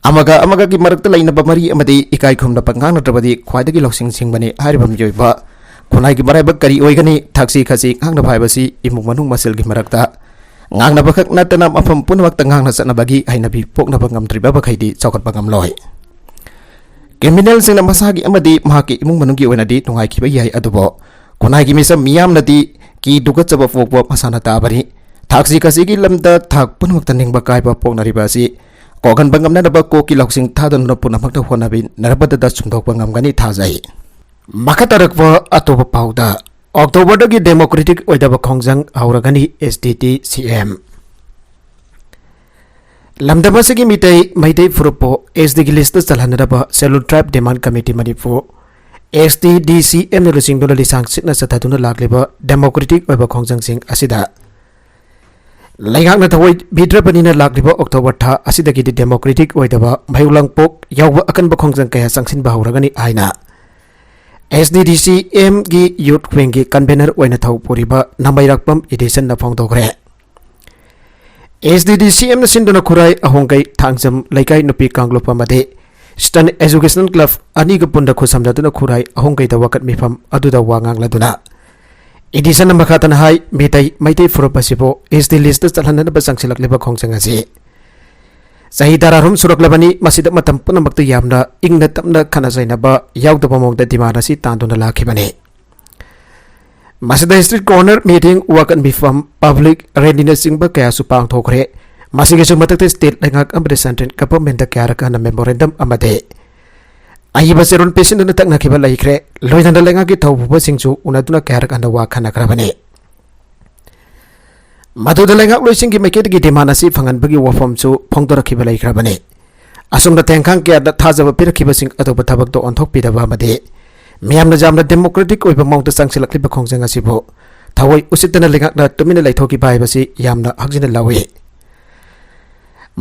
ꯑꯃꯒ ꯑꯃꯒꯒꯤ ꯃꯔꯛꯇ ꯂꯩꯅꯕ ꯃꯔꯤ ꯑꯃꯗꯤ ꯏꯀꯥꯏ ꯈꯨꯝꯅꯕ ꯉꯥꯡꯅꯗ꯭ꯔꯕꯗꯤ ꯈ꯭ꯋꯥꯏꯗꯒꯤ ꯂꯧꯁꯤꯡ ꯁꯤꯡꯕꯅꯤ ꯍꯥꯏꯔꯤꯕ ꯃꯤꯑꯣꯏꯕ ꯈꯨꯟꯅꯥꯏꯒꯤ ꯃꯔꯥꯏꯕꯛ ꯀꯔꯤ ꯑꯣꯏꯒꯅꯤ? ꯊꯥꯛꯁꯤ ꯈꯥꯁꯤ ꯉꯥꯡꯅꯕ ꯍꯥꯏꯕꯁꯤ ꯏꯃꯨꯡ ꯃꯅꯨꯡ ꯃꯁꯦꯜꯒꯤ ꯃꯔꯛꯇ ꯉꯥꯡꯅꯕ ꯈꯛ ꯅꯠꯇꯅ ꯃꯐꯝ ꯄꯨꯝꯅꯃꯛꯇ ꯉꯥꯡꯅ ꯆꯠꯅꯕꯒꯤ ꯍꯩꯅꯕꯤ ꯄꯣꯛꯅꯕ ꯉꯝꯗ꯭ꯔꯤꯕ ꯃꯈꯩꯗꯤ ꯆꯥꯎꯈꯠꯄ ꯉꯝꯂꯣꯏ꯫ ꯀ꯭ꯔꯤꯃꯤꯅꯦꯜꯁꯤꯡꯅ ꯃꯁꯥꯒꯤ ꯑꯃꯗꯤ ꯃꯍꯥꯛꯀꯤ ꯏꯃꯨꯡ ꯃꯅꯨꯡꯒꯤ ꯑꯣꯏꯅꯗꯤ ꯅꯨꯡꯉꯥꯏꯈꯤꯕ ꯌꯥꯏ, ꯑꯗꯨꯕꯨ ꯈꯨꯟꯅꯥꯏꯒꯤ ꯃꯤꯆꯝ ꯃꯤꯌꯥꯝꯅꯗꯤ ꯀꯤ ꯇꯨꯀꯠꯆꯕ ꯄꯣꯛꯄ ꯃꯁꯥꯅ ꯇꯥꯕꯅꯤ꯫ ꯊꯥꯛꯁꯤ ꯈꯥꯁꯤꯒꯤ ꯂꯝꯗ ꯊꯥꯛ ꯄꯨꯝꯅꯃꯛꯇ ꯅꯤꯡꯕ ꯀꯥꯏꯕ ꯄꯣꯛꯅꯔꯤꯕ ꯑꯁꯤ ꯀꯣꯛꯍꯟꯕ ꯉꯝꯅꯅꯕ ꯀꯣꯛꯀꯤ ꯂꯧꯁꯤꯡ ꯊꯥꯗꯅ ꯄꯨꯝꯅꯃꯛꯇ ꯍꯣꯠꯅꯃꯤꯟꯅꯔꯕꯗ ꯁꯨꯝꯗꯣꯛꯄ ꯉꯝꯒꯅꯤ ꯊꯥꯖꯩ꯫ ꯃꯈꯥ ꯇꯥꯔꯛꯄ ꯑꯇꯣꯞꯄ ꯄꯥꯎꯗ, ꯑꯣꯛꯇꯣꯕꯔꯗꯒꯤ ꯗꯦꯃꯣꯀ꯭ꯔꯦꯇꯤꯛ ꯑꯣꯏꯗꯕ ꯈꯣꯡꯖꯪ ꯍꯧꯔꯒꯅꯤ, S D T C M. ꯂꯝꯗꯝ ꯑꯁꯤꯒꯤ ꯃꯤꯇꯩ ꯃꯩꯇꯩ ꯐꯨꯔꯨꯞꯄꯨ ꯑꯦꯁ ꯇꯤꯒꯤ ꯂꯤꯁꯇ ꯆꯜꯍꯟꯅꯅꯕ Scheduled Tribe Demand Committee Manipur, S T D C ꯑꯦꯝꯅ ꯂꯨꯆꯤꯡꯗꯨꯅ ꯂꯤꯁꯥꯡ ꯁꯤꯠꯅ ꯆꯠꯊꯗꯨꯅ ꯂꯥꯛꯂꯤꯕ democratic ꯑꯣꯏꯕ ꯈꯣꯡꯖꯪꯁꯤꯡ ꯑꯁꯤꯗ ꯂꯩꯉꯥꯛꯅ ꯊꯑꯣꯏ ꯄꯤꯗ꯭ꯔꯕꯅꯤꯅ ꯂꯥꯛꯂꯤꯕ ꯑꯣꯛꯇꯣꯕꯔ ꯊꯥ ꯑꯁꯤꯗꯒꯤꯗꯤ democratic ꯑꯣꯏꯗꯕ ꯃꯍꯩ ꯂꯥꯡꯄꯣꯛ ꯌꯥꯎꯕ ꯑꯀꯟꯕ ꯈꯣꯡꯖꯪ ꯀꯌꯥ ꯆꯪꯁꯤꯟꯕ ꯍꯧꯔꯒꯅꯤ ꯍꯥꯏꯅ ꯑꯦꯁ ꯇꯤ ꯗꯤ ꯁꯤ ꯑꯦꯝꯒꯤ youth wingꯒꯤ convener ꯑꯣꯏꯅ ꯊꯧ ꯄꯨꯔꯤꯕ ꯅꯃꯩꯔꯥꯛꯄꯝ ꯏꯗꯤꯁꯟꯅ ꯐꯣꯡꯗꯣꯛꯈ꯭ꯔꯦ꯫ ꯑꯦꯁ ꯇꯤ ꯗꯤ ꯁꯤ ꯑꯦꯝꯅ ꯁꯤꯟꯗꯨꯅ ꯈꯨꯔꯥꯏ ꯑꯍꯣꯡꯒꯩ ꯊꯥꯡꯖꯝ ꯂꯩꯀꯥꯏ ꯅꯨꯄꯤ ꯀꯥꯡꯂꯨꯞ ꯑꯃꯗꯤ Eastern Educational Club ꯑꯅꯤꯒ ꯄꯨꯟꯗ ꯈꯨꯠꯁꯝꯅꯗꯨꯅ ꯈꯨꯔꯥꯏ ꯑꯍꯣꯡꯒꯩꯗ ꯋꯥꯀꯠ ꯃꯤꯐꯝ ꯑꯗꯨꯗ ꯋꯥ ꯉꯥꯡꯂꯗꯨꯅ ꯏꯗꯤꯁꯟꯅ ꯃꯈꯥ ꯇꯥꯅ ꯍꯥꯏ, ꯃꯤꯇꯩ ꯃꯩꯇꯩ ꯐꯨꯔꯨꯞ ꯑꯁꯤꯕꯨ ꯑꯦꯁ ꯇꯤ ꯂꯤꯁꯇ ꯆꯜꯍꯟꯅꯅꯕ ꯆꯪꯁꯤꯜꯂꯛꯂꯤꯕ ꯈꯣꯡꯖꯪ ꯑꯁꯤ ꯆꯍꯤ ꯇꯔꯥꯍꯨꯝ ꯁꯨꯔꯛꯂꯕꯅꯤ꯫ ꯃꯁꯤꯗ ꯃꯇꯝ ꯄꯨꯝꯅꯃꯛꯇ ꯌꯥꯝꯅ ꯏꯪꯅ ꯇꯞꯅ ꯈꯠꯅ ꯆꯩꯅꯕ ꯌꯥꯎꯗꯕ ꯃꯑꯣꯡꯗ demand ꯑꯁꯤ ꯇꯥꯟꯗꯨꯅ ꯂꯥꯛꯈꯤꯕꯅꯤ꯫ ꯃꯁꯤꯗ street corner meeting, ꯋꯥꯀꯠ ꯃꯤꯐꯝ, public rallyꯅꯆꯤꯡꯕ ꯀꯌꯥꯁꯨ ꯄꯥꯡꯊꯣꯛꯈ꯭ꯔꯦ꯫ ꯃꯁꯤꯒꯤꯁꯨ ꯃꯊꯛꯇ state ꯂꯩꯉꯥꯛ ꯑꯃꯗꯤ central governmentꯇ ꯀꯌꯥꯔꯛ ꯍꯟꯅ memorandum ꯑꯃꯗꯤ ꯑꯏꯕ ꯆꯦꯔꯣꯜ ꯄꯤꯁꯤꯟꯗꯨꯅ ꯇꯛꯅꯈꯤꯕ ꯂꯩꯈ꯭ꯔꯦ꯫ ꯂꯣꯏꯅꯅ ꯂꯩꯉꯥꯛꯀꯤ ꯊꯧꯄꯨꯕꯁꯤꯡꯁꯨ ꯎꯅꯗꯨꯅ ꯀꯌꯥꯔꯛ ꯍꯟꯅ ꯋꯥ ꯈꯟꯅꯈ꯭ꯔꯕꯅꯤ꯫ ꯃꯗꯨꯗ ꯂꯩꯉꯥꯛꯂꯣꯏꯁꯤꯡꯒꯤ ꯃꯥꯏꯀꯩꯗꯒꯤ demand ꯑꯁꯤ ꯐꯪꯍꯟꯕꯒꯤ ꯋꯥꯐꯝꯁꯨ ꯐꯣꯡꯗꯣꯔꯛꯈꯤꯕ ꯂꯩꯈ꯭ꯔꯕꯅꯤ꯫ ꯑꯁꯨꯝꯅ ꯇꯦꯡꯈꯥꯡ ꯀꯌꯥꯗ ꯊꯥꯖꯕ ꯄꯤꯔꯛꯈꯤꯕꯁꯤꯡ ꯑꯇꯣꯞꯄ ꯊꯕꯛꯇ ꯑꯣꯟꯊꯣꯛꯄꯤꯗꯕ ꯑꯃꯗꯤ ꯃꯤꯌꯥꯝꯅ ꯌꯥꯝꯅ democratic ꯑꯣꯏꯕ ꯃꯑꯣꯡꯗ ꯆꯪꯁꯤꯜꯂꯛꯂꯤꯕ ꯈꯣꯡꯖꯪ ꯑꯁꯤꯕꯨ ꯊꯑꯣꯏ ꯎꯁꯤꯠꯇꯅ ꯂꯩꯉꯥꯛꯅ ꯇꯨꯃꯤꯟꯅ ꯂꯩꯊꯣꯛꯈꯤꯕ ꯍꯥꯏꯕꯁꯤ ꯌꯥꯝꯅ ꯍꯛꯆꯤꯟꯅ ꯂꯧꯏ꯫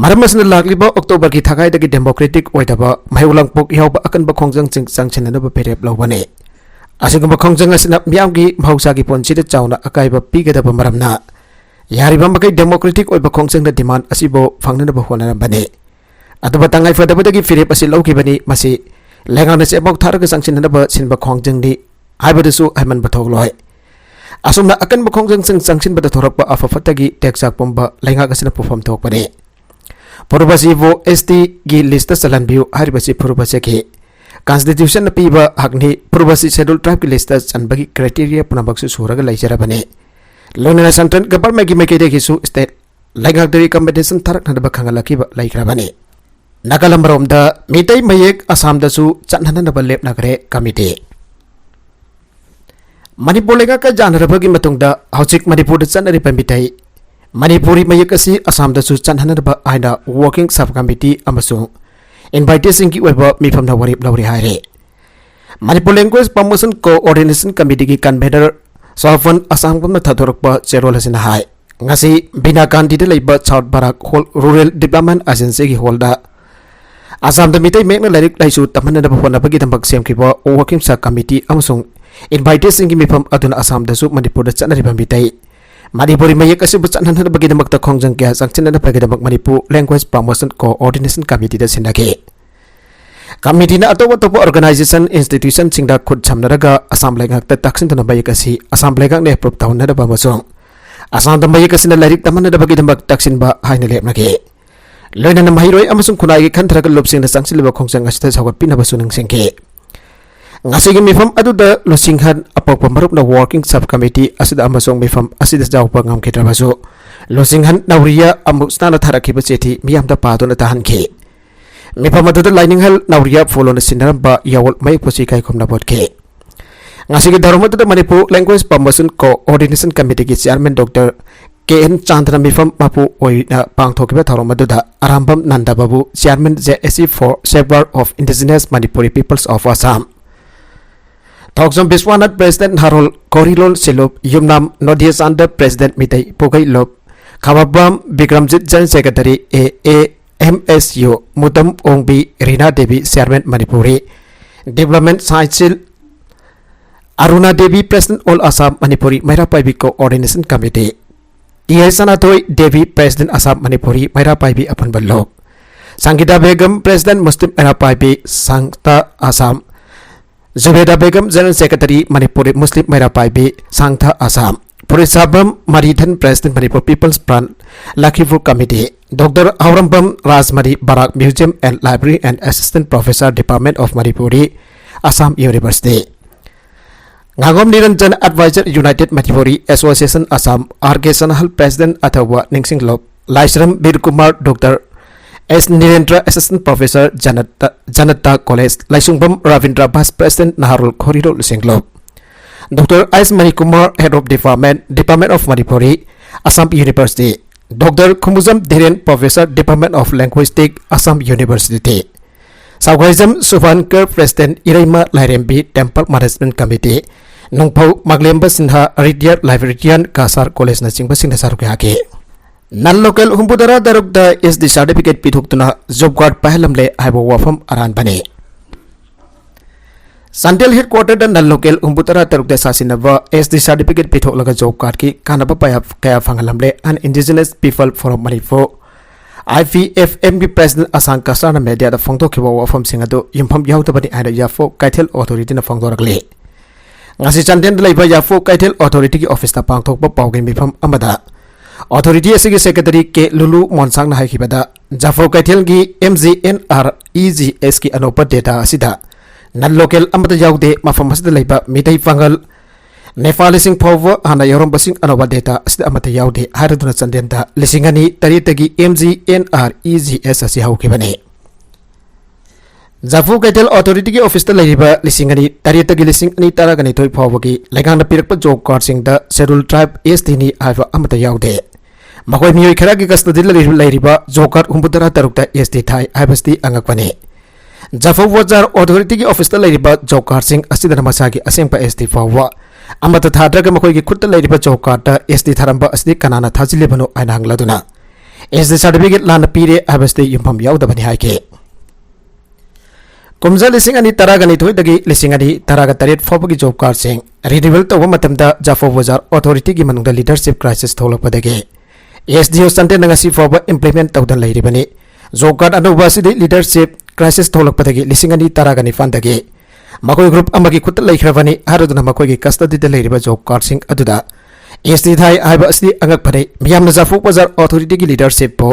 ꯃꯔꯝ ꯑꯁꯤꯅ ꯂꯥꯛꯂꯤꯕ ꯑꯣꯛꯇꯣꯕꯔꯒꯤ ꯊꯥꯒꯥꯏꯗꯒꯤ democratic ꯑꯣꯏꯗꯕ ꯃꯍꯩ ꯂꯥꯡꯄꯣꯛ ꯌꯥꯎꯕ ꯑꯀꯟꯕ ꯈꯣꯡꯖꯪꯁꯤꯡ ꯆꯪꯁꯤꯟꯅꯅꯕ ꯐꯤꯔꯦꯞ ꯂꯧꯕꯅꯤ꯫ ꯑꯁꯤꯒꯨꯝꯕ ꯈꯣꯡꯖꯪ ꯑꯁꯤꯅ ꯃꯤꯌꯥꯝꯒꯤ ꯃꯍꯧꯁꯥꯒꯤ ꯄꯨꯟꯁꯤꯗ ꯆꯥꯎꯅ ꯑꯀꯥꯏꯕ ꯄꯤꯒꯗꯕ ꯃꯔꯝꯅ ꯌꯥꯔꯤꯕ ꯃꯈꯩ democratic ꯑꯣꯏꯕ ꯈꯣꯡꯖꯪꯗ demand ꯑꯁꯤꯕꯨ ꯐꯪꯅꯅꯕ ꯍꯣꯠꯅꯔꯝꯕꯅꯤ꯫ ꯑꯗꯨꯕꯨ ꯇꯉꯥꯏ ꯐꯗꯕꯗꯒꯤ ꯐꯤꯔꯦꯞ ꯑꯁꯤ ꯂꯧꯈꯤꯕꯅꯤ꯫ ꯃꯁꯤ ꯂꯩꯉꯥꯛꯅ ꯆꯦꯐꯥꯎ ꯊꯥꯔꯒ ꯆꯪꯁꯤꯟꯅꯅꯕ ꯁꯤꯟꯕ ꯈꯣꯡꯖꯪꯅꯤ ꯍꯥꯏꯕꯗꯨꯁꯨ ꯍꯥꯏꯃꯟꯕ ꯊꯣꯛꯂꯣꯏ꯫ ꯑꯁꯨꯝꯅ ꯑꯀꯟꯕ ꯈꯣꯡꯖꯪꯁꯤꯡ ꯆꯪꯁꯤꯟꯕꯗ ꯊꯣꯔꯛꯄ ꯑꯐ ꯐꯠꯇꯒꯤ ꯇꯦꯛꯆꯥꯛ ꯄꯨꯝꯕ ꯂꯩꯉꯥꯛ ꯑꯁꯤꯅ ꯄꯨꯐꯝ ꯊꯣꯛꯄꯅꯤ꯫ ꯐꯨꯔꯨꯞ ꯑꯁꯤꯕꯨ ꯑꯦꯁ ꯇꯤꯒꯤ ꯂꯤꯁꯇ ꯆꯜꯍꯟꯕꯤꯌꯨ ꯍꯥꯏꯔꯤꯕꯁꯤ ꯐꯨꯔꯨꯞ ꯑꯁꯤꯒꯤ constitutionꯅ ꯄꯤꯕ ꯍꯛꯅꯤ꯫ ꯐꯨꯔꯨꯞ ꯑꯁꯤ Scheduled Tribeꯀꯤ ꯂꯤꯁꯇ ꯆꯟꯕꯒꯤ criteria ꯄꯨꯝꯅꯃꯛꯁꯨ ꯁꯨꯔꯒ ꯂꯩꯖꯔꯕꯅꯤ꯫ ꯂꯣꯏꯅꯅ central governmentꯀꯤ ꯃꯥꯏꯀꯩꯗꯒꯤꯁꯨ state ꯂꯩꯉꯥꯛꯇ recommendation ꯊꯥꯔꯛꯅꯅꯕ ꯈꯪꯍꯜꯂꯛꯈꯤꯕ ꯂꯩꯈ꯭ꯔꯕꯅꯤ꯫ ꯅꯥꯒꯥꯂꯝ ꯃꯔꯣꯝꯗ ꯃꯤꯇꯩ ꯃꯌꯦꯛ ꯑꯁꯥꯝꯗꯁꯨ ꯆꯠꯅꯅꯕ ꯂꯦꯞꯅꯈ꯭ꯔꯦ committee꯫ ꯃꯅꯤꯄꯨꯔ ꯂꯩꯉꯥꯛꯀ ꯌꯥꯅꯔꯕꯒꯤ ꯃꯇꯨꯡꯗ ꯍꯧꯖꯤꯛ ꯃꯅꯤꯄꯨꯔꯗ ꯆꯠꯅꯔꯤꯕ ꯃꯤꯇꯩ ꯃꯅꯤꯄꯨꯔꯤ ꯃꯌꯦꯛ ꯑꯁꯤ ꯑꯁꯥꯝꯗꯁꯨ ꯆꯠꯍꯟꯅꯕ ꯍꯥꯏꯅ Working Sub Committee ꯑꯃꯁꯨꯡ inviteeꯁꯤꯡꯒꯤ ꯑꯣꯏꯕ ꯃꯤꯐꯝꯅ ꯋꯥꯔꯦꯞ ꯂꯧꯔꯦ ꯍꯥꯏꯔꯦ꯫ Manipur Language Promotion Coordination Committeeꯒꯤ convener ꯁꯣꯐꯟ ꯑꯁꯥꯡꯕꯝꯅ ꯊꯥꯗꯣꯔꯛꯄ ꯆꯦꯔꯣꯜ ꯑꯁꯤꯅ ꯍꯥꯏ, ꯉꯁꯤ ꯕꯤꯅꯥꯀꯥꯟꯗꯤꯗ ꯂꯩꯕ South Barak Hall Rural Development Agencyꯒꯤ hallꯗ ꯑꯁꯥꯝꯗ Meitei ꯃꯌꯦꯛꯅ ꯂꯥꯏꯔꯤꯛ ꯂꯥꯏꯁꯨ ꯇꯝꯍꯟꯅꯕ ꯍꯣꯠꯅꯕꯒꯤꯗꯃꯛ ꯁꯦꯝꯈꯤꯕ Working Sub Committee ꯑꯃꯁꯨꯡ inviteeꯁꯤꯡꯒꯤ ꯃꯤꯐꯝ ꯑꯗꯨꯅ ꯑꯁꯥꯝꯗꯁꯨ ꯃꯅꯤꯄꯨꯔꯗ ꯆꯠꯅꯔꯤꯕ ꯃꯤꯇꯩ ꯃꯅꯤꯄꯨꯔꯤ ꯃꯌꯦꯛ ꯑꯁꯤꯕꯨ ꯆꯠꯍꯟꯅꯕꯒꯤꯗꯃꯛꯇ ꯈꯣꯡꯖꯪ ꯀꯌꯥ ꯆꯪꯁꯤꯟꯅꯅꯕꯒꯤꯗꯃꯛ Manipur Language Promotion Coordination Committeeꯗ ꯁꯤꯟꯅꯈꯤ꯫ Committeeꯅ ꯑꯇꯣꯞ ꯑꯇꯣꯞꯄ organization, institutionꯁꯤꯡꯗ ꯈꯨꯠ ꯁꯝꯅꯔꯒ ꯑꯁꯥꯝ ꯂꯩꯉꯥꯛꯇ ꯇꯥꯛꯁꯤꯟꯗꯨꯅ ꯃꯌꯦꯛ ꯑꯁꯤ ꯑꯁꯥꯝ ꯂꯩꯉꯥꯛꯅ approve ꯇꯧꯍꯟꯅꯕ ꯑꯃꯁꯨꯡ ꯑꯁꯥꯝꯗ ꯃꯌꯦꯛ ꯑꯁꯤꯅ ꯂꯥꯏꯔꯤꯛ ꯇꯝꯍꯟꯅꯕꯒꯤꯗꯃꯛ ꯇꯛꯁꯤꯟꯕ ꯍꯥꯏꯅ ꯂꯦꯞꯅꯈꯤ꯫ ꯂꯣꯏꯅꯅ ꯃꯍꯩꯔꯣꯏ ꯑꯃꯁꯨꯡ ꯈꯨꯟꯅꯥꯏꯒꯤ ꯈꯟꯊꯔꯒ ꯂꯨꯞꯁꯤꯡꯅ ꯆꯪꯁꯤꯜꯂꯤꯕ ꯈꯣꯡꯖꯪ ꯑꯁꯤꯗ ꯁꯧꯒꯠꯄꯤꯅꯕꯁꯨ ꯅꯤꯡꯁꯤꯡꯈꯤ꯫ ꯉꯁꯤꯒꯤ ꯃꯤꯐꯝ ꯑꯗꯨꯗ ꯂꯨꯆꯤꯡꯍꯟ ꯑꯄꯣꯛꯄ ꯃꯔꯨꯞꯅ Working Sub Committee ꯑꯁꯤꯗ ꯑꯃꯁꯨꯡ ꯃꯤꯐꯝ ꯑꯁꯤꯗ ꯌꯥꯎꯕ ꯉꯝꯈꯤꯗ꯭ꯔꯕꯁꯨ, ꯂꯨꯆꯤꯡꯍꯟ ꯅꯧꯔꯤꯌꯥ ꯑꯃꯨꯛꯁꯅꯥꯅ ꯊꯥꯔꯛꯈꯤꯕ ꯆꯤꯊꯤ ꯃꯤꯌꯥꯝꯗ ꯄꯥꯗꯨꯅ ꯇꯥꯍꯟꯈꯤ꯫ ꯃꯤꯐꯝ ꯑꯗꯨꯗ ꯂꯥꯏꯅꯤꯡꯍꯜ ꯅꯧꯔꯤꯌꯥ ꯐꯣꯂꯣꯅ ꯁꯤꯟꯅꯔꯝꯕ ꯌꯥꯋꯣꯜ ꯃꯌꯦꯛꯄꯨꯁꯤ ꯏꯀꯥꯏꯈꯨꯝꯅ ꯚꯣꯠꯈꯤ꯫ ꯉꯁꯤꯒꯤ ꯊꯧꯔꯝ ꯑꯗꯨꯗ Manipur Language Promotion Coordination Committeeꯒꯤ Chairman Doctor K N Chandan ꯃꯤꯐꯝ ꯃꯄꯨ ꯑꯣꯏꯅ ꯄꯥꯡꯊꯣꯛꯈꯤꯕ ꯊꯧꯔꯝ ꯑꯗꯨꯗ ꯑꯔꯥꯝꯕꯝ ꯅꯟꯗ ꯕꯥꯕꯨ, Chairman J A C for Safeguard of Indigenous Manipuri Peoples of Assam, Thokchom Vishwanath, President Naharol ꯈꯣꯔꯤꯂꯣꯜ ꯁꯤꯂꯨꯞ, Yumnam ꯅꯣꯗꯤꯌꯥꯆꯥꯟꯗ, President Meetei ꯄꯨꯒꯩ ꯂꯨꯞ, Khabam Bikramjit, General Secretary, A A M S U, Mutum Ongbi, Rina Devi, Chairman Manipuri Development Council, Aruna Devi, President All Assam Manipuri Meira Paibi Coordination Committee, T I Sanathoi Devi, President Assam Manipuri Meira Paibi ꯑꯄꯨꯟꯕ ꯂꯨꯞ, Sangita Begum, President Muslim Meira Paibi Sangita Assam, Jubeda Begum, General Secretary Manipuri Muslim Meira Paibi Sangita Assam, Phurisabam Maridhan, President Manipur People's Front Lakhipur Committee, Doctor ꯍꯥꯎꯔꯝꯕꯝ Rajmani, Barak Museum and Library and Assistant Professor, Department of Manipuri, Assam University, ꯉꯥꯉꯣꯝ Niranjan, Advisor, United Manipuri Association Assam, R K Sanahal, President ꯑꯊꯧꯕ ꯅꯤꯡꯁꯤꯡ ꯂꯨꯞ, ꯂꯥꯏꯁ꯭ꯔꯝ ꯕꯤꯔ ꯀꯨꯃꯥꯔ, Doctor ꯑꯦꯁ ꯅꯤꯔꯦꯟꯗ꯭ꯔ, Assistant Professor, Janata, Janata College, ꯂꯥꯏꯁꯨꯡꯕꯝ Rabindra, Vice President ꯅꯍꯥꯔꯣꯜ ꯈꯣꯔꯤꯂꯣꯜ ꯂꯨꯆꯤꯡ ꯂꯨꯞ, Doctor S Manikumar, Head of Department, Department of Manipuri, Assam University, Doctor Khumujam Dhiren, Professor, Department of Linguistic, Assam University, Saughaijam Subhankar, President, Ireima Lairembi Temple Management Committee, Nungphau Maglemba Sinha, Retired Librarian, Kasar College-ꯅꯆꯤꯡꯕꯁꯤꯡꯅ ꯁꯔꯨꯛ ꯌꯥꯈꯤ꯫ Non local ꯍꯨꯝꯐꯨꯇꯔꯥ ꯇꯔꯨꯛꯇ S T certificate ꯄꯤꯊꯣꯛꯇꯨꯅ job card ꯄꯥꯏꯍꯜꯂꯝꯂꯦ ꯍꯥꯏꯕ ꯋꯥꯐꯝ ꯑꯔꯥꯟꯕꯅꯤ꯫ ꯆꯥꯟꯗꯦꯜ headquarter-ꯗ non local ꯍꯨꯝꯐꯨꯇꯔꯥ ꯇꯔꯨꯛꯇ ꯁꯥꯁꯤꯟꯅꯕ S T certificate ꯄꯤꯊꯣꯛꯂꯒ job card-ꯀꯤ ꯀꯥꯟꯅꯕ ꯄꯥꯌꯥ-, ꯀꯌꯥ ꯐꯪꯍꯜꯂꯝꯂꯦ ꯍꯥꯏꯅ Indigenous People Forum Manipur, I P F M-ꯒꯤ President ꯑꯁꯥꯡ ꯀꯁꯥꯔꯅ media-ꯗ ꯐꯣꯡꯗꯣꯛꯈꯤꯕ ꯋꯥꯐꯝꯁꯤꯡ ꯑꯗꯨ ꯌꯨꯝꯐꯝ ꯌꯥꯎꯗꯕꯅꯤ ꯍꯥꯏꯅ ꯌꯥꯐꯣ ꯀꯩꯊꯦꯜ authority-ꯅ ꯐꯣꯡꯗꯣꯔꯛꯂꯤ꯫ ꯉꯁꯤ ꯆꯥꯟꯗꯦꯜꯗ ꯂꯩꯕ ꯌꯥꯐꯣ ꯀꯩꯊꯦꯜ authority-ꯒꯤ office-ꯇ ꯄꯥꯡꯊꯣꯛꯄ ꯄꯥꯎꯒꯤ ꯃꯤꯐꯝ ꯑꯃꯗ authority ꯑꯁꯤꯒꯤ secretary ꯀꯦ ꯂꯨꯂꯨ ꯃꯣꯟꯁꯥꯡꯅ ꯍꯥꯏꯈꯤꯕꯗ, ꯖꯥꯐꯧ ꯀꯩꯊꯦꯜꯒꯤ M G N R E G S-ꯀꯤ ꯑꯅꯧꯕ data ꯑꯁꯤꯗ non local ꯑꯃꯠꯇ ꯌꯥꯎꯗꯦ꯫ ꯃꯐꯝ ꯑꯁꯤꯗ ꯂꯩꯕ ꯃꯤꯇꯩ ꯄꯥꯉꯜ ꯅꯦꯄꯥꯂꯤꯁꯤꯡ ꯐꯥꯎꯕ ꯍꯥꯟꯅ ꯌꯥꯎꯔꯝꯕꯁꯤꯡ ꯑꯅꯧꯕ data ꯑꯁꯤꯗ ꯑꯃꯠꯇ ꯌꯥꯎꯗꯦ ꯍꯥꯏꯔꯗꯨꯅ ꯆꯥꯟꯗꯦꯜꯗ ꯂꯤꯁꯤꯡ ꯑꯅꯤ ꯇꯔꯦꯠꯇꯒꯤ M G N R E G S ꯑꯁꯤ ꯍꯧꯈꯤꯕꯅꯤ꯫ ꯖꯥꯐꯧ ꯀꯩꯊꯦꯜ authority-ꯒꯤ office-ꯇ ꯂꯩꯔꯤꯕ ꯂꯤꯁꯤꯡ ꯑꯅꯤ ꯇꯔꯦꯠꯇꯒꯤ ꯂꯤꯁꯤꯡ ꯑꯅꯤ ꯇꯔꯥꯒ ꯅꯤꯊꯣꯏ ꯐꯥꯎꯕꯒꯤ ꯂꯩꯉꯥꯛꯅ ꯄꯤꯔꯛꯄ job card-ꯁꯤꯡꯗ Scheduled Tribe S T-ꯅꯤ ꯍꯥꯏꯕ ꯑꯃꯠꯇ ꯌꯥꯎꯗꯦ꯫ ꯃꯈꯣꯏ ꯃꯤꯑꯣꯏ ꯈꯔꯒꯤ custody-ꯗ ꯂꯩꯔꯤꯕ, ꯂꯩꯔꯤꯕ job card ꯍꯨꯝꯐꯨꯇꯔꯥ ꯇꯔꯨꯛꯇ S T ꯊꯥꯏ ꯍꯥꯏꯕꯁꯤꯗꯤ ꯑꯉꯛꯄꯅꯤ꯫ ꯖꯥꯐꯧ ꯕꯖꯥꯔ authority-ꯒꯤ office-ꯇ ꯂꯩꯔꯤꯕ job card-ꯁꯤꯡ ꯑꯁꯤꯗꯅ ꯃꯁꯥꯒꯤ ꯑꯁꯦꯡꯕ S T ꯐꯥꯎꯕ ꯑꯃꯠꯇ ꯊꯥꯗ꯭ꯔꯒ ꯃꯈꯣꯏꯒꯤ ꯈꯨꯠꯇ ꯂꯩꯔꯤꯕ job card-ꯇ S T ꯊꯥꯔꯝꯕ ꯑꯁꯤꯗꯤ ꯀꯅꯥꯅ ꯊꯥꯖꯤꯜꯂꯤꯕꯅꯣ ꯍꯥꯏꯅ ꯍꯪꯂꯗꯨꯅ S T certificate ꯂꯥꯟꯅ ꯄꯤꯔꯦ ꯍꯥꯏꯕꯁꯤꯗꯤ ꯌꯨꯝꯐꯝ ꯌꯥꯎꯗꯕꯅꯤ ꯍꯥꯏꯈꯤ꯫ ꯀꯨꯝꯖꯥ ꯂꯤꯁꯤꯡ ꯑꯅꯤ ꯇꯔꯥꯒ ꯅꯤꯊꯣꯏꯗꯒꯤ ꯂꯤꯁꯤꯡ ꯑꯅꯤ ꯇꯔꯥꯒ ꯇꯔꯦꯠ ꯐꯥꯎꯕꯒꯤ job card-ꯁꯤꯡ renewal ꯇꯧꯕ ꯃꯇꯝꯗ ꯖꯥꯐꯧ ꯕꯖꯥꯔ authority-ꯒꯤ ꯃꯅꯨꯡꯗ leadership crisis ꯊꯣꯛꯂꯛꯄꯗꯒꯤ S D O ꯆꯥꯟꯗꯦꯜꯅ ꯉꯁꯤ ꯐꯥꯎꯕ implement ꯇꯧꯗꯅ ꯂꯩꯔꯤꯕꯅꯤ꯫ Job card ꯑꯅꯧꯕ ꯑꯁꯤꯗꯤ leadership crisis ꯊꯣꯛꯂꯛꯄꯗꯒꯤ ꯂꯤꯁꯤꯡ ꯑꯅꯤ ꯇꯔꯥꯒ ꯅꯤꯄꯥꯟꯗꯒꯤ ꯃꯈꯣꯏ group ꯑꯃꯒꯤ ꯈꯨꯠꯇ ꯂꯩꯈ꯭ꯔꯕꯅꯤ ꯍꯥꯏꯔꯗꯨꯅ ꯃꯈꯣꯏꯒꯤ custody-ꯗ ꯂꯩꯔꯤꯕ job card-ꯁꯤꯡ ꯑꯗꯨꯗ S T ꯊꯥꯏ ꯍꯥꯏꯕ ꯑꯁꯤꯗꯤ ꯑꯉꯛꯄꯅꯤ꯫ ꯃꯤꯌꯥꯝꯅ ꯖꯥꯐꯧ ꯕꯖꯥꯔ authority-ꯒꯤ leadership-ꯄꯨ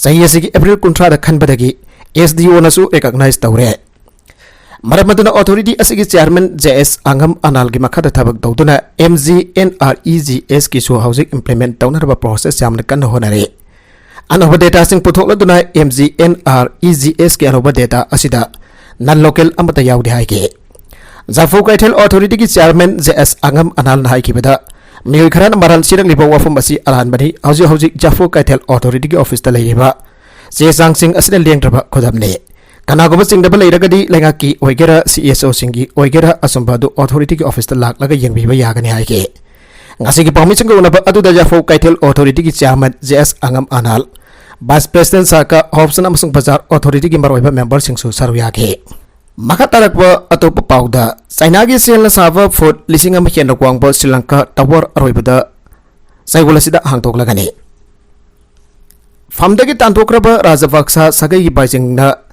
ꯆꯍꯤ ꯑꯁꯤꯒꯤ April ꯀꯨꯟꯊ꯭ꯔꯥꯗ ꯈꯟꯕꯗꯒꯤ S D O-ꯅꯁꯨ recognize ꯇꯧꯔꯦ꯫ ꯃꯔꯝ ꯑꯗꯨꯅ authority ꯑꯁꯤꯒꯤ chairman J S ꯑꯉꯝ ꯑꯅꯥꯜꯒꯤ ꯃꯈꯥꯗ ꯊꯕꯛ ꯇꯧꯗꯨꯅ M G N R E G S-ꯀꯤꯁꯨ ꯍꯧꯖꯤꯛ implement ꯇꯧꯅꯅꯕ process ꯌꯥꯝꯅ ꯀꯟꯅ ꯍꯣꯠꯅꯔꯤ꯫ ꯑꯅꯧꯕ data-ꯁꯤꯡ ꯄꯨꯊꯣꯛꯂꯗꯨꯅ M G N R E G S-ꯀꯤ ꯑꯅꯧꯕ data ꯑꯁꯤꯗ non local ꯑꯃꯠꯇ ꯌꯥꯎꯗꯦ ꯍꯥꯏꯈꯤ꯫ ꯖꯥꯐꯧ ꯀꯩꯊꯦꯜ authority-ꯒꯤ chairman J S ꯑꯉꯝ ꯑꯅꯥꯜꯅ ꯍꯥꯏꯈꯤꯕꯗ, ꯃꯤꯑꯣꯏ ꯈꯔꯅ ꯃꯔꯥꯜ ꯁꯤꯔꯛꯂꯤꯕ ꯋꯥꯐꯝ ꯑꯁꯤ ꯑꯔꯥꯟꯕꯅꯤ꯫ ꯍꯧꯖꯤꯛ ꯍꯧꯖꯤꯛ ꯖꯥꯐꯣ ꯀꯩꯊꯦꯜ ꯑꯣꯊꯣꯔꯤꯇꯤꯒꯤ ꯑꯣꯐꯤꯁꯇ ꯂꯩꯔꯤꯕ ꯆꯦ ꯆꯥꯡꯁꯤꯡ ꯑꯁꯤꯅ ꯂꯦꯡꯗ꯭ꯔꯕ ꯈꯨꯗꯝꯅꯤ꯫ ꯀꯅꯥꯒꯨꯝꯕ ꯆꯤꯡꯅꯕ ꯂꯩꯔꯒꯗꯤ ꯂꯩꯉꯥꯛꯀꯤ ꯑꯣꯏꯒꯦꯔꯥ, ꯁꯤ ꯑꯦꯁ ꯑꯣꯁꯤꯡꯒꯤ ꯑꯣꯏꯒꯦꯔꯥ, ꯑꯆꯨꯝꯕ ꯑꯗꯨ ꯑꯣꯊꯣꯔꯤꯇꯤꯒꯤ ꯑꯣꯐꯤꯁꯇ ꯂꯥꯛꯂꯒ ꯌꯦꯡꯕꯤꯕ ꯌꯥꯒꯅꯤ ꯍꯥꯏꯈꯤ꯫ ꯉꯁꯤꯒꯤ ꯄꯥꯎꯃꯤꯁꯤꯡꯒ ꯎꯅꯕ ꯑꯗꯨꯗ ꯖꯥꯐꯣ ꯀꯩꯊꯦꯜ ꯑꯣꯊꯣꯔꯤꯇꯤꯒꯤ ꯆꯤꯌꯥꯔꯃꯦꯟ ꯖꯦ ꯑꯦꯁ ꯑꯉꯝ ꯑꯅꯥꯜ, ꯚꯥꯏꯁ ꯄ꯭ꯔꯦꯁꯤꯗꯦꯟ ꯁꯥꯀꯥ ꯍꯣꯞꯁꯟ ꯑꯃꯁꯨꯡ ꯕꯖꯥꯔ ꯑꯣꯊꯣꯔꯤꯇꯤꯒꯤ ꯃꯔꯨꯑꯣꯏꯕ ꯃꯦꯝꯕꯔꯁꯤꯡꯁꯨ ꯁꯔꯨꯛ ꯌꯥꯈꯤ꯫ ꯃꯈꯥ ꯇꯥꯔꯛꯄ ꯑꯇꯣꯞꯄ ꯄꯥꯎꯗ, ꯆꯥꯏꯅꯥꯒꯤ ꯁꯦꯜꯅ ꯁꯥꯕ ꯐꯨꯠ ꯂꯤꯁꯤꯡ ꯑꯃ ꯍꯦꯟꯅ ꯋꯥꯡꯕ ꯁ꯭ꯔꯤꯂꯪꯀꯥ ꯇꯋꯥꯔ ꯑꯔꯣꯏꯕꯗ ꯆꯌꯣꯜ ꯑꯁꯤꯗ ꯍꯥꯡꯗꯣꯛꯂꯒꯅꯤ꯫ ꯐꯝꯗꯒꯤ ꯇꯥꯟꯊꯣꯛꯈ꯭ꯔꯕ ꯔꯥꯖꯄꯛꯁꯥ ꯁꯥꯒꯩꯒꯤ ꯕꯥꯏꯁꯤꯡꯅ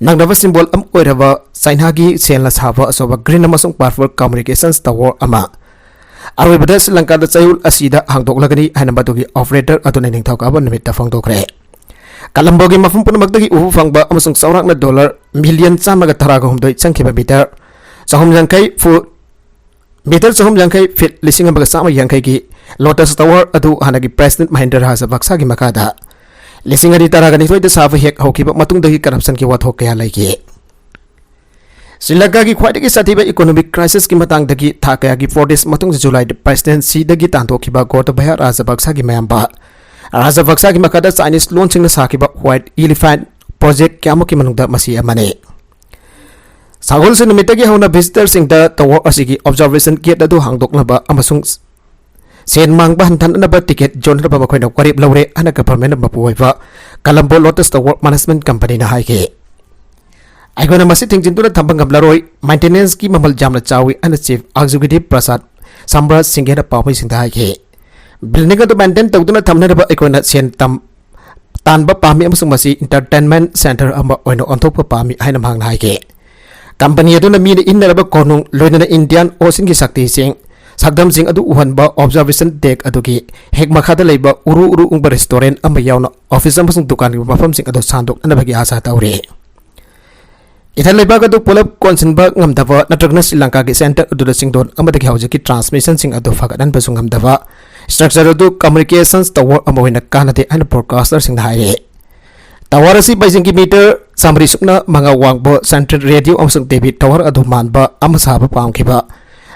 ꯅꯪꯅꯕ ꯁꯤꯝꯕꯣꯜ ꯑꯃ ꯑꯣꯏꯔꯕ ꯆꯥꯏꯅꯥꯒꯤ ꯁꯦꯜꯅ ꯁꯥꯕ ꯑꯆꯧꯕ ꯒ꯭ꯔꯤꯟ ꯑꯃꯁꯨꯡ ꯄꯔꯄꯜ ꯀꯝꯃꯨꯅꯤꯀꯦꯁꯟꯁ ꯇꯋꯥꯔ ꯑꯃ ꯑꯔꯣꯏꯕꯗ ꯁ꯭ꯔꯤꯂꯪꯀꯥꯗ ꯆꯌꯣꯜ ꯑꯁꯤꯗ ꯍꯥꯡꯗꯣꯛꯂꯒꯅꯤ ꯍꯥꯏꯅ ꯃꯗꯨꯒꯤ ꯑꯣꯄꯔꯦꯇꯔ ꯑꯗꯨꯅ ꯅꯤꯡꯊꯧꯀꯥꯕ ꯅꯨꯃꯤꯠꯇ ꯐꯣꯡꯗꯣꯛꯈ꯭ꯔꯦ꯫ ꯀꯂꯝꯕꯣꯒꯤ ꯃꯐꯝ ꯄꯨꯝꯅꯃꯛꯇꯒꯤ ꯎꯕ ꯐꯪꯕ ꯑꯃꯁꯨꯡ ꯆꯥꯎꯔꯥꯛꯅ ꯗꯣꯂꯔ ꯃꯤꯂꯤꯌꯟ ꯆꯥꯝꯃꯒ ꯇꯔꯥꯒ ꯍꯨꯝꯗꯣꯏ ꯆꯪꯈꯤꯕ ꯃꯤꯇꯔ ꯆꯍꯨꯝ ꯌꯥꯡꯈꯩ ꯐꯨꯠ, ꯃꯤꯇꯔ ꯆꯍꯨꯝ ꯌꯥꯡꯈꯩ, ꯐꯤꯠ ꯂꯤꯁꯤꯡ ꯑꯃꯒ ꯆꯥꯝꯃ ꯌꯥꯡꯈꯩꯒꯤ ꯂꯣꯇꯁ ꯇꯋꯥꯔ ꯑꯗꯨ ꯍꯥꯟꯅꯒꯤ ꯄ꯭ꯔꯦꯁꯤꯗꯦꯟꯠ ꯃꯍꯤꯟꯗ꯭ꯔ ꯔꯥꯖꯄꯛꯁꯥꯒꯤ ꯃꯈꯥꯗ ꯂꯤꯁꯤꯡ ꯑꯅꯤ ꯇꯔꯥꯒ ꯅꯤꯊꯣꯏꯗ ꯁꯥꯕ ꯍꯦꯛ ꯍꯧꯈꯤꯕ ꯃꯇꯨꯡꯗꯒꯤ ꯀꯔꯞꯁꯟꯒꯤ ꯋꯥꯊꯣꯛ ꯀꯌꯥ ꯂꯩꯈꯤ꯫ ꯁ꯭ꯔꯤꯂꯪꯀꯥꯒꯤ ꯈ꯭ꯋꯥꯏꯗꯒꯤ ꯁꯥꯊꯤꯕ ꯏꯀꯣꯅꯣꯃꯤꯛ ꯀ꯭ꯔꯥꯏꯁꯤꯁꯀꯤ ꯃꯇꯥꯡꯗꯒꯤ ꯊꯥ ꯀꯌꯥꯒꯤ ꯄ꯭ꯔꯣꯇꯦꯁ ꯃꯇꯨꯡꯗ ꯖꯨꯂꯥꯏꯗ ꯄ꯭ꯔꯦꯁꯤꯗꯦꯟꯁꯤꯗꯒꯤ ꯇꯥꯟꯊꯣꯛꯈꯤꯕ ꯒꯣꯇꯕꯌꯥ ꯔꯥꯖꯄꯛꯁꯥꯒꯤ ꯃꯌꯥꯝꯕ ꯔꯥꯖꯄꯛꯁꯥꯒꯤ ꯃꯈꯥꯗ ꯆꯥꯏꯅꯤꯁ ꯂꯣꯟꯁꯤꯡꯅ ꯁꯥꯈꯤꯕ ꯋꯥꯏꯠ ꯏꯂꯤꯐꯦꯟꯠ ꯄ꯭ꯔꯣꯖꯦꯛ ꯀꯌꯥꯃꯨꯛꯀꯤ ꯃꯅꯨꯡꯗ ꯃꯁꯤ ꯑꯃꯅꯤ꯫ ꯁꯒꯣꯜꯁꯦꯟ ꯅꯨꯃꯤꯠꯇꯒꯤ ꯍꯧꯅ ꯚꯤꯖꯤꯇꯔꯁꯤꯡꯗ ꯇꯋꯥꯔ ꯑꯁꯤꯒꯤ ꯑꯣꯕꯖꯥꯔꯕꯦꯁꯟ ꯒꯦꯠ ꯑꯗꯨ ꯍꯥꯡꯗꯣꯛꯅꯕ ꯑꯃꯁꯨꯡ ꯁꯦꯟ ꯃꯥꯡꯕ ꯍꯟꯊꯅꯅꯕ ꯇꯤꯀꯦꯠ ꯌꯣꯟꯅꯕ ꯃꯈꯣꯏꯅ ꯋꯥꯔꯦꯞ ꯂꯧꯔꯦ ꯍꯥꯏꯅ ꯒꯚꯔꯟꯃꯦꯟꯠ ꯃꯄꯨ ꯑꯣꯏꯕ ꯀꯂꯝꯕꯣ ꯂꯣꯇꯁ ꯇꯋꯥꯔ ꯃꯦꯅꯦꯖꯃꯦꯟꯠ ꯀꯝꯄꯅꯤꯅ ꯍꯥꯏꯈꯤ꯫ "ꯑꯩꯈꯣꯏꯅ ꯃꯁꯤ ꯊꯤꯡꯖꯤꯟꯗꯨꯅ ꯊꯝꯕ ꯉꯝꯂꯔꯣꯏ, ꯃꯦꯟꯇꯦꯅꯦꯟꯁꯀꯤ ꯃꯃꯜ ꯌꯥꯝꯅ ꯆꯥꯎꯏ" ꯍꯥꯏꯅ ꯆꯤꯐ ꯑꯦꯛꯖꯤꯀ꯭ꯌꯨꯇꯤꯚ ꯄ꯭ꯔꯁꯥꯗ ꯁꯝꯕ꯭ꯔꯥꯖ ꯁꯤꯡꯍꯦꯅ ꯄꯥꯎꯃꯤꯁꯤꯡꯗ ꯍꯥꯏꯈꯤ꯫ "ꯕꯤꯜꯗꯤꯡ ꯑꯗꯨ ꯃꯦꯟꯇꯦꯟ ꯇꯧꯗꯨꯅ ꯊꯝꯅꯅꯕ ꯑꯩꯈꯣꯏꯅ ꯁꯦꯟ ꯇꯝ-, ꯇꯥꯟꯕ ꯄꯥꯝꯃꯤ ꯑꯃꯁꯨꯡ ꯃꯁꯤ ꯑꯦꯟꯇꯔꯇꯦꯟꯃꯦꯟꯠ ꯁꯦꯟꯇꯔ ꯑꯃ ꯑꯣꯏꯅ ꯑꯣꯟꯊꯣꯛꯄ ꯄꯥꯝꯃꯤ" ꯍꯥꯏꯅ ꯃꯍꯥꯛꯅ ꯍꯥꯏꯈꯤ꯫ ꯀꯝꯄꯅꯤ ꯑꯗꯨꯅ ꯃꯤꯅ ꯏꯟꯅꯔꯕ ꯀꯣꯅꯨꯡ, ꯂꯣꯏꯅꯅ ꯏꯟꯗꯤꯌꯥꯟ ꯑꯣꯁꯤꯟꯒꯤ ꯁꯛꯇꯤꯁꯤꯡ, ꯁꯛꯇꯝꯁꯤꯡ ꯑꯗꯨ ꯎꯍꯟꯕ ꯑꯣꯕꯖꯥꯔꯕꯦꯁꯟ ꯗꯦꯛ ꯑꯗꯨꯒꯤ ꯍꯦꯛ ꯃꯈꯥꯗ ꯂꯩꯕ ꯎꯔꯨ ꯎꯔꯨ ꯎꯪꯕ ꯔꯦꯁꯇꯣꯔꯦꯟꯠ ꯑꯃ ꯌꯥꯎꯅ ꯑꯣꯐꯤꯁ ꯑꯃꯁꯨꯡ ꯗꯨꯀꯥꯟꯒꯤ ꯃꯐꯝꯁꯤꯡ ꯑꯗꯨ ꯁꯥꯟꯗꯣꯛꯅꯅꯕꯒꯤ ꯑꯥꯁꯥ ꯇꯧꯔꯤ꯫ ꯏꯊꯠ ꯂꯩꯕꯥꯛ ꯑꯗꯨ ꯄꯨꯂꯞ ꯀꯣꯟꯁꯤꯟꯕ ꯉꯝꯗꯕ ꯅꯠꯇ꯭ꯔꯒꯅ ꯁ꯭ꯔꯤꯂꯪꯀꯥꯒꯤ ꯁꯦꯟꯇꯔ ꯑꯗꯨꯗ ꯆꯤꯡꯗꯣꯟ ꯑꯃꯗꯒꯤ ꯍꯧꯖꯤꯛꯀꯤ ꯇ꯭ꯔꯥꯟꯁꯃꯤꯁꯟꯁꯤꯡ ꯑꯗꯨ ꯐꯒꯠꯍꯟꯕꯁꯨ ꯉꯝꯗꯕ ꯁ꯭ꯇ꯭ꯔꯛꯆꯔ ꯑꯗꯨ ꯀꯝꯃ꯭ꯌꯨꯅꯤꯀꯦꯁꯟꯁ ꯇꯋꯥꯔ ꯑꯃ ꯑꯣꯏꯅ ꯀꯥꯟꯅꯗꯦ ꯍꯥꯏꯅ ꯕ꯭ꯔꯣꯗꯀꯥꯁꯇꯔꯁꯤꯡꯅ ꯍꯥꯏꯔꯤ꯫ ꯇꯋꯥꯔ ꯑꯁꯤ ꯕꯩꯖꯤꯡꯒꯤ ꯃꯤꯇꯔ ꯆꯥꯃꯔꯤ ꯁꯨꯞꯅ ꯃꯉꯥ ꯋꯥꯡꯕ ꯁꯦꯟꯇ꯭ꯔꯦꯜ ꯔꯦꯗꯤꯑꯣ ꯑꯃꯁꯨꯡ ꯇꯤꯚꯤ ꯇꯋꯥꯔ ꯑꯗꯨ ꯃꯥꯟꯕ ꯑꯃ ꯁꯥꯕ ꯄꯥꯝꯈꯤꯕ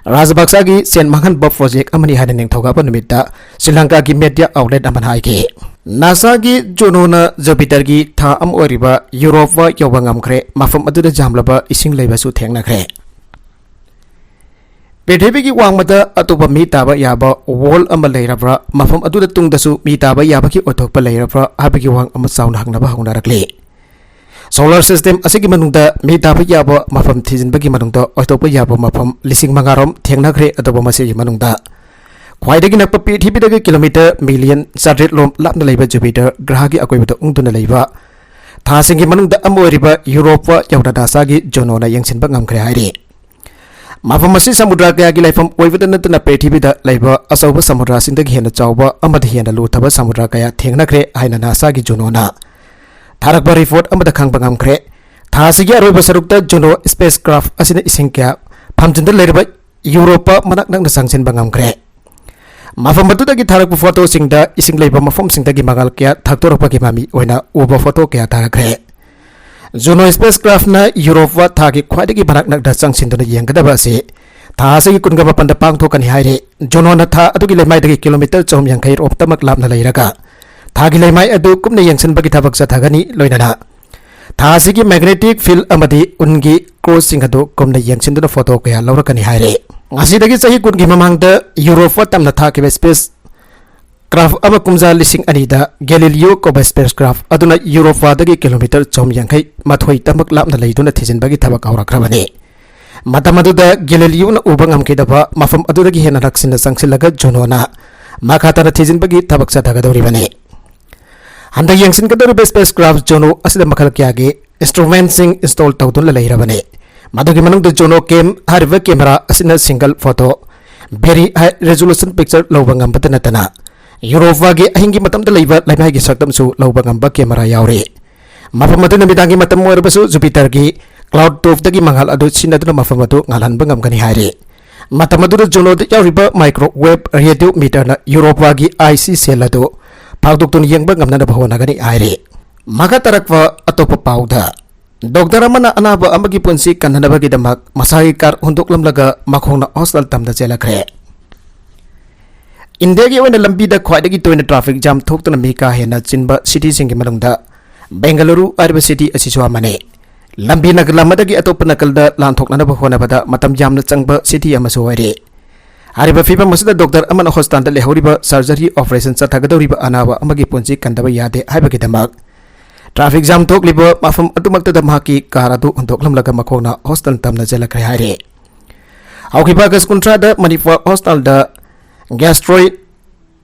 ꯔꯥꯖꯄꯥꯛꯁꯥꯒꯤ ꯁꯦꯟ ꯃꯥꯡꯍꯟꯕ ꯄ꯭ꯔꯣꯖꯦꯛ ꯑꯃꯅꯤ ꯍꯥꯏꯅ ꯅꯤꯡꯊꯧꯀꯥꯕ ꯅꯨꯃꯤꯠꯇ ꯁ꯭ꯔꯤ ꯂꯪꯀꯥꯒꯤ ꯃꯦꯗꯤꯌꯥ ꯑꯥꯎꯠꯂꯦꯠ ꯑꯃꯅ ꯍꯥꯏꯈꯤ꯫ ꯅꯥꯁꯥꯒꯤ ꯖꯨꯅꯣꯅ ꯖꯨꯄꯤꯇꯔꯒꯤ ꯊꯥ ꯑꯃ ꯑꯣꯏꯔꯤꯕ ꯌꯨꯔꯣꯞꯄ ꯌꯧꯕ ꯉꯝꯈ꯭ꯔꯦ, ꯃꯐꯝ ꯑꯗꯨꯗ ꯌꯥꯝꯂꯕ ꯏꯁꯤꯡ ꯂꯩꯕꯁꯨ ꯊꯦꯡꯅꯈ꯭ꯔꯦ꯫ ꯄ꯭ꯔꯤꯊꯤꯕꯤꯒꯤ ꯋꯥꯡꯃꯗ ꯑꯇꯣꯞꯄ ꯃꯤ ꯇꯥꯕ ꯌꯥꯕ ꯋꯥꯜ ꯑꯃ ꯂꯩꯔꯕ꯭ꯔꯥ? ꯃꯐꯝ ꯑꯗꯨꯗ ꯇꯨꯡꯗꯁꯨ ꯃꯤ ꯇꯥꯕ ꯌꯥꯕꯒꯤ ꯑꯣꯏꯊꯣꯛꯄ ꯂꯩꯔꯕ꯭ꯔꯥ ꯍꯥꯏꯕꯒꯤ ꯋꯥꯍꯪ ꯑꯃ ꯆꯥꯎꯅ ꯍꯪꯅꯕ ꯍꯧꯅꯔꯛꯂꯤ꯫ ꯁꯣꯂꯔ ꯁꯤꯁꯇꯦꯝ ꯑꯁꯤꯒꯤ ꯃꯅꯨꯡꯗ ꯃꯤ ꯇꯥꯕ ꯌꯥꯕ ꯃꯐꯝ ꯊꯤꯖꯤꯟꯕꯒꯤ ꯃꯅꯨꯡꯗ ꯑꯣꯏꯊꯣꯛꯄ ꯌꯥꯕ ꯃꯐꯝ ꯂꯤꯁꯤꯡ ꯃꯉꯥ ꯔꯣꯝ ꯊꯦꯡꯅꯈ꯭ꯔꯦ꯫ ꯑꯗꯨꯕꯨ ꯃꯁꯤꯒꯤ ꯃꯅꯨꯡꯗ ꯈ꯭ꯋꯥꯏꯗꯒꯤ ꯅꯛꯄ ꯄ꯭ꯔꯤꯊꯤꯕꯤꯗꯒꯤ ꯀꯤꯂꯣꯃꯤꯇꯔ ꯃꯤꯂꯤꯌꯟ ꯆꯥꯇ꯭ꯔꯦꯠ ꯂꯣꯝ ꯂꯥꯞꯅ ꯂꯩꯕ ꯖꯨꯄꯤꯇꯔ ꯒ꯭ꯔꯍꯒꯤ ꯑꯀꯣꯏꯕꯗ ꯎꯪꯗꯨꯅ ꯂꯩꯕ ꯊꯥꯁꯤꯡꯒꯤ ꯃꯅꯨꯡꯗ ꯑꯃ ꯑꯣꯏꯔꯤꯕ ꯌꯨꯔꯣꯞꯄ ꯌꯧꯅ ꯅꯥꯁꯥꯒꯤ ꯖꯨꯅꯣꯅ ꯌꯦꯡꯁꯤꯟꯕ ꯉꯝꯈ꯭ꯔꯦ ꯍꯥꯏꯔꯤ꯫ ꯃꯐꯝ ꯑꯁꯤ ꯁꯃꯨꯗ꯭ꯔ ꯀꯌꯥꯒꯤ ꯂꯩꯐꯝ ꯑꯣꯏꯕꯇ ꯅꯠꯇꯅ ꯄ꯭ꯔꯤꯊꯤꯕꯤꯗ ꯂꯩꯕ ꯑꯆꯧꯕ ꯁꯃꯨꯗ꯭ꯔꯁꯤꯡꯗꯒꯤ ꯍꯦꯟꯅ ꯆꯥꯎꯕ ꯑꯃꯗꯤ ꯍꯦꯟꯅ ꯂꯨꯊꯕ ꯁꯃꯨꯗ꯭ꯔ ꯀꯌꯥ ꯊꯦꯡꯅꯈ꯭ꯔꯦ ꯍꯥꯏꯅ ꯅꯥꯁꯥꯒꯤ ꯖꯨꯅꯣꯅ ꯊꯥꯔꯛꯄ ꯔꯤꯄꯣꯔꯠ ꯑꯃꯗ ꯈꯪꯕ ꯉꯝꯈ꯭ꯔꯦ꯫ ꯊꯥ ꯑꯁꯤꯒꯤ ꯑꯔꯣꯏꯕ ꯁꯔꯨꯛꯇ ꯖꯨꯅꯣ ꯁ꯭ꯄꯦꯁ ꯀ꯭ꯔꯥꯐ ꯑꯁꯤꯅ ꯏꯁꯤꯡ ꯀꯌꯥ ꯐꯝꯖꯤꯟꯗ ꯂꯩꯔꯕ ꯌꯨꯔꯣꯞꯄ ꯃꯅꯥꯛ ꯅꯛꯅ ꯆꯪꯁꯤꯟꯕ ꯉꯝꯈ꯭ꯔꯦ꯫ ꯃꯐꯝ ꯑꯗꯨꯗꯒꯤ ꯊꯥꯔꯛꯄ ꯐꯣꯇꯣꯁꯤꯡꯗ ꯏꯁꯤꯡ ꯂꯩꯕ ꯃꯐꯝꯁꯤꯡꯗꯒꯤ ꯃꯉꯥꯜ ꯀꯌꯥ ꯊꯛꯇꯣꯔꯛꯄꯒꯤ ꯃꯃꯤ ꯑꯣꯏꯅ ꯎꯕ ꯐꯣꯇꯣ ꯀꯌꯥ ꯊꯥꯔꯛꯈ꯭ꯔꯦ꯫ ꯖꯨꯅꯣ ꯁ꯭ꯄꯦꯁ ꯀ꯭ꯔꯥꯐꯅ ꯌꯨꯔꯣꯞꯄ ꯊꯥꯒꯤ ꯈ꯭ꯋꯥꯏꯗꯒꯤ ꯃꯅꯥꯛ ꯅꯛꯅ ꯆꯪꯁꯤꯟꯗꯨꯅ ꯌꯦꯡꯒꯗꯕ ꯑꯁꯤ ꯊꯥ ꯑꯁꯤꯒꯤ ꯀꯨꯟꯒ ꯃꯥꯄꯟꯗ ꯄꯥꯡꯊꯣꯛꯀꯅꯤ ꯍꯥꯏꯔꯤ꯫ ꯖꯨꯅꯣꯅ ꯊꯥ ꯑꯗꯨꯒꯤ ꯂꯩꯃꯥꯏꯗꯒꯤ ꯀꯤꯂꯣꯃꯤꯇꯔ ꯆꯍꯨꯝ ꯌꯥꯡꯈꯩ ꯔꯣꯝꯇꯃꯛ ꯂꯥꯞꯅ ꯂꯩꯔꯒ ꯊꯥꯒꯤ ꯂꯩꯃꯥꯏ ꯑꯗꯨ ꯀꯨꯞꯅ ꯌꯦꯡꯁꯤꯟꯕꯒꯤ ꯊꯕꯛ ꯆꯠꯊꯒꯅꯤ꯫ ꯂꯣꯏꯅꯅ ꯊꯥ ꯑꯁꯤꯒꯤ ꯃꯦꯒꯅꯦꯇꯤꯛ ꯐꯤꯜꯗ ꯑꯃꯗꯤ ꯎꯟꯒꯤ ꯀ꯭ꯔꯣꯁꯁꯤꯡ ꯑꯗꯨ ꯀꯨꯞꯅ ꯌꯦꯡꯁꯤꯟꯗꯨꯅ ꯐꯣꯇꯣ ꯀꯌꯥ ꯂꯧꯔꯛꯀꯅꯤ ꯍꯥꯏꯔꯤ꯫ ꯉꯁꯤꯗꯒꯤ ꯆꯍꯤ ꯀꯨꯟꯒꯤ ꯃꯃꯥꯡꯗ ꯌꯨꯔꯣꯞꯄ ꯇꯝꯅ ꯊꯥꯈꯤꯕ ꯁ꯭ꯄꯦꯁ ꯀ꯭ꯔꯥꯐ ꯑꯃ ꯀꯨꯝꯖꯥ ꯂꯤꯁꯤꯡ ꯑꯅꯤꯗ ꯒꯦꯂꯤꯂꯤꯌꯣ ꯀꯧꯕ ꯁ꯭ꯄꯦꯁ ꯀ꯭ꯔꯥꯐ ꯑꯗꯨꯅ ꯌꯨꯔꯣꯞꯄꯗꯒꯤ ꯀꯤꯂꯣꯃꯤꯇꯔ ꯆꯍꯨꯝ ꯌꯥꯡꯈꯩ ꯃꯥꯊꯣꯏ ꯇꯃꯛ ꯂꯥꯞꯅ ꯂꯩꯗꯨꯅ ꯊꯤꯖꯤꯟꯕꯒꯤ ꯊꯕꯛ ꯍꯧꯔꯛꯈ꯭ꯔꯕꯅꯤ꯫ ꯃꯇꯝ ꯑꯗꯨꯗ ꯒꯦꯂꯤꯂꯤꯌꯣꯅ ꯎꯕ ꯉꯝꯈꯤꯗꯕ ꯃꯐꯝ ꯑꯗꯨꯗꯒꯤ ꯍꯦꯟꯅ ꯅꯛꯁꯤꯟꯅ ꯆꯪꯁꯤꯜꯂꯒ ꯖꯨꯅꯣꯅ ꯃꯈꯥ ꯇꯥꯅ ꯊꯤꯖꯤꯟꯕꯒꯤ ꯊꯕꯛ ꯆꯠꯊꯒꯗꯧꯔꯤꯕꯅꯤ꯫ ꯍꯟꯗꯛ ꯌꯦꯡꯁꯤꯟꯒꯗꯧꯔꯤꯕ ꯁ꯭ꯄꯦꯁ ꯀ꯭ꯔꯥꯐ ꯖꯨꯅꯣ ꯑꯁꯤꯗ ꯃꯈꯜ ꯀꯌꯥꯒꯤ ꯏꯟꯁꯇ꯭ꯔꯨꯃꯦꯟꯁꯤꯡ ꯏꯟꯁꯇꯣꯜ ꯇꯧꯗꯨꯅ ꯂꯩꯔꯕꯅꯤ꯫ ꯃꯗꯨꯒꯤ ꯃꯅꯨꯡꯗ ꯖꯨꯅꯣ ꯀꯦꯝ ꯍꯥꯏꯔꯤꯕ ꯀꯦꯃꯦꯔꯥ ꯑꯁꯤꯅ ꯁꯤꯡꯒꯜ ꯐꯣꯇꯣ ꯚꯦꯔꯤ ꯍꯥꯏ ꯔꯦꯖꯣꯂꯨꯁꯟ ꯄꯤꯛꯆꯔ ꯂꯧꯕ ꯉꯝꯕꯇ ꯅꯠꯇꯅ ꯌꯨꯔꯣꯞꯄꯒꯤ ꯑꯍꯤꯡꯒꯤ ꯃꯇꯝꯗ ꯂꯩꯕ ꯂꯩꯃꯥꯏꯒꯤ ꯁꯛꯇꯝꯁꯨ ꯂꯧꯕ ꯉꯝꯕ ꯀꯦꯃꯦꯔꯥ ꯌꯥꯎꯔꯤ꯫ ꯃꯐꯝ ꯑꯗꯨ ꯅꯨꯃꯤꯗꯥꯡꯒꯤ ꯃꯇꯝ ꯑꯣꯏꯔꯕꯁꯨ ꯖꯨꯄꯤꯇꯔꯒꯤ ꯀ꯭ꯂꯥꯎꯗ ꯇꯣꯞꯇꯒꯤ ꯃꯉꯥꯜ ꯑꯗꯨ ꯁꯤꯖꯤꯟꯅꯗꯨꯅ ꯃꯐꯝ ꯑꯗꯨ ꯉꯥꯜꯍꯟꯕ ꯉꯝꯒꯅꯤ ꯍꯥꯏꯔꯤ꯫ ꯃꯇꯝ ꯑꯗꯨꯗ ꯖꯨꯅꯣꯗ ꯌꯥꯎꯔꯤꯕ ꯃꯥꯏꯀ꯭ꯔꯣꯋꯦꯕ ꯔꯦꯗꯤꯑꯣ ꯃꯤꯇꯔꯅ ꯌꯨꯔꯣꯞꯄꯒꯤ ꯑꯥꯏꯁꯤ ꯁꯦꯜ ꯑꯗꯨ ꯐꯥꯎꯗꯣꯛꯇꯨꯅ ꯌꯦꯡꯕ ꯉꯝꯅꯅꯕ ꯍꯣꯠꯅꯒꯅꯤ ꯍꯥꯏꯔꯤ꯫ ꯃꯈꯥ ꯇꯥꯔꯛꯄ ꯑꯇꯣꯞꯄ ꯄꯥꯎꯗ ꯗꯣꯛꯇꯔ ꯑꯃꯅ ꯑꯅꯥꯕ ꯑꯃꯒꯤ ꯄꯨꯟꯁꯤ ꯀꯟꯅꯅꯕꯒꯤꯗꯃꯛ ꯃꯁꯥꯒꯤ ꯀꯥꯔ ꯍꯨꯟꯗꯣꯛꯂꯝꯂꯒ ꯃꯈꯣꯡꯅ ꯍꯣꯁꯄꯤꯇꯥꯜ ꯇꯝꯅ ꯆꯦꯜꯂꯛꯈ꯭ꯔꯦ꯫ ꯏꯟꯗꯤꯌꯥꯒꯤ ꯑꯣꯏꯅ ꯂꯝꯕꯤꯗ ꯈ꯭ꯋꯥꯏꯗꯒꯤ ꯇꯣꯏꯅ ꯇ꯭ꯔꯥꯐꯤꯛ ꯖꯥꯝ ꯊꯣꯛꯇꯨꯅ ꯃꯤ ꯀꯥ ꯍꯦꯟꯅ ꯆꯤꯟꯕ ꯁꯤꯇꯤꯁꯤꯡꯒꯤ ꯃꯅꯨꯡꯗ ꯕꯦꯡꯒꯂꯨꯔꯨ ꯍꯥꯏꯔꯤꯕ ꯁꯤꯇꯤ ꯑꯁꯤꯁꯨ ꯑꯃꯅꯤ꯫ ꯂꯝꯕꯤ ꯅꯥꯀꯜ ꯑꯃꯗꯒꯤ ꯑꯇꯣꯞꯄ ꯅꯥꯀꯜꯗ ꯂꯥꯟꯊꯣꯛꯅꯅꯕ ꯍꯣꯠꯅꯕꯗ ꯃꯇꯝ ꯌꯥꯝꯅ ꯆꯪꯕ ꯁꯤꯇꯤ ꯑꯃꯁꯨ ꯑꯣꯏꯔꯤ꯫ ꯍꯥꯏꯔꯤꯕ ꯐꯤꯕꯝ ꯑꯁꯤꯗ ꯗꯣꯛꯇꯔ ꯑꯃꯅ ꯍꯣꯁꯄꯤꯇꯥꯜꯗ ꯂꯩꯍꯧꯔꯤꯕ ꯁꯔꯖꯔꯤ ꯑꯣꯄꯔꯦꯁꯟ ꯆꯠꯊꯒꯗꯧꯔꯤꯕ ꯑꯅꯥꯕ ꯑꯃꯒꯤ ꯄꯨꯟꯁꯤ ꯀꯟꯗꯕ ꯌꯥꯗꯦ ꯍꯥꯏꯕꯒꯤꯗꯃꯛ ꯇ꯭ꯔꯥꯐꯤꯛ ꯖꯥꯝ ꯊꯣꯛꯂꯤꯕ ꯃꯐꯝ ꯑꯗꯨꯃꯛꯇꯗ ꯃꯍꯥꯛꯀꯤ ꯀꯥꯔ ꯑꯗꯨ ꯍꯨꯟꯗꯣꯛꯂꯝꯂꯒ ꯃꯈꯣꯡꯅ ꯍꯣꯁꯄꯤꯇꯥꯜ ꯇꯝꯅ ꯆꯦꯜꯂꯛꯈ꯭ꯔꯦ ꯍꯥꯏꯔꯤ꯫ ꯍꯧꯈꯤꯕ ꯑꯥꯒꯁ ꯀꯨꯟꯊ꯭ꯔꯥꯗ ꯃꯅꯤꯄꯨꯔ ꯍꯣꯁꯄꯤꯇꯥꯜꯗ ꯒ꯭ꯌꯥꯁꯇ꯭ꯔꯣꯏ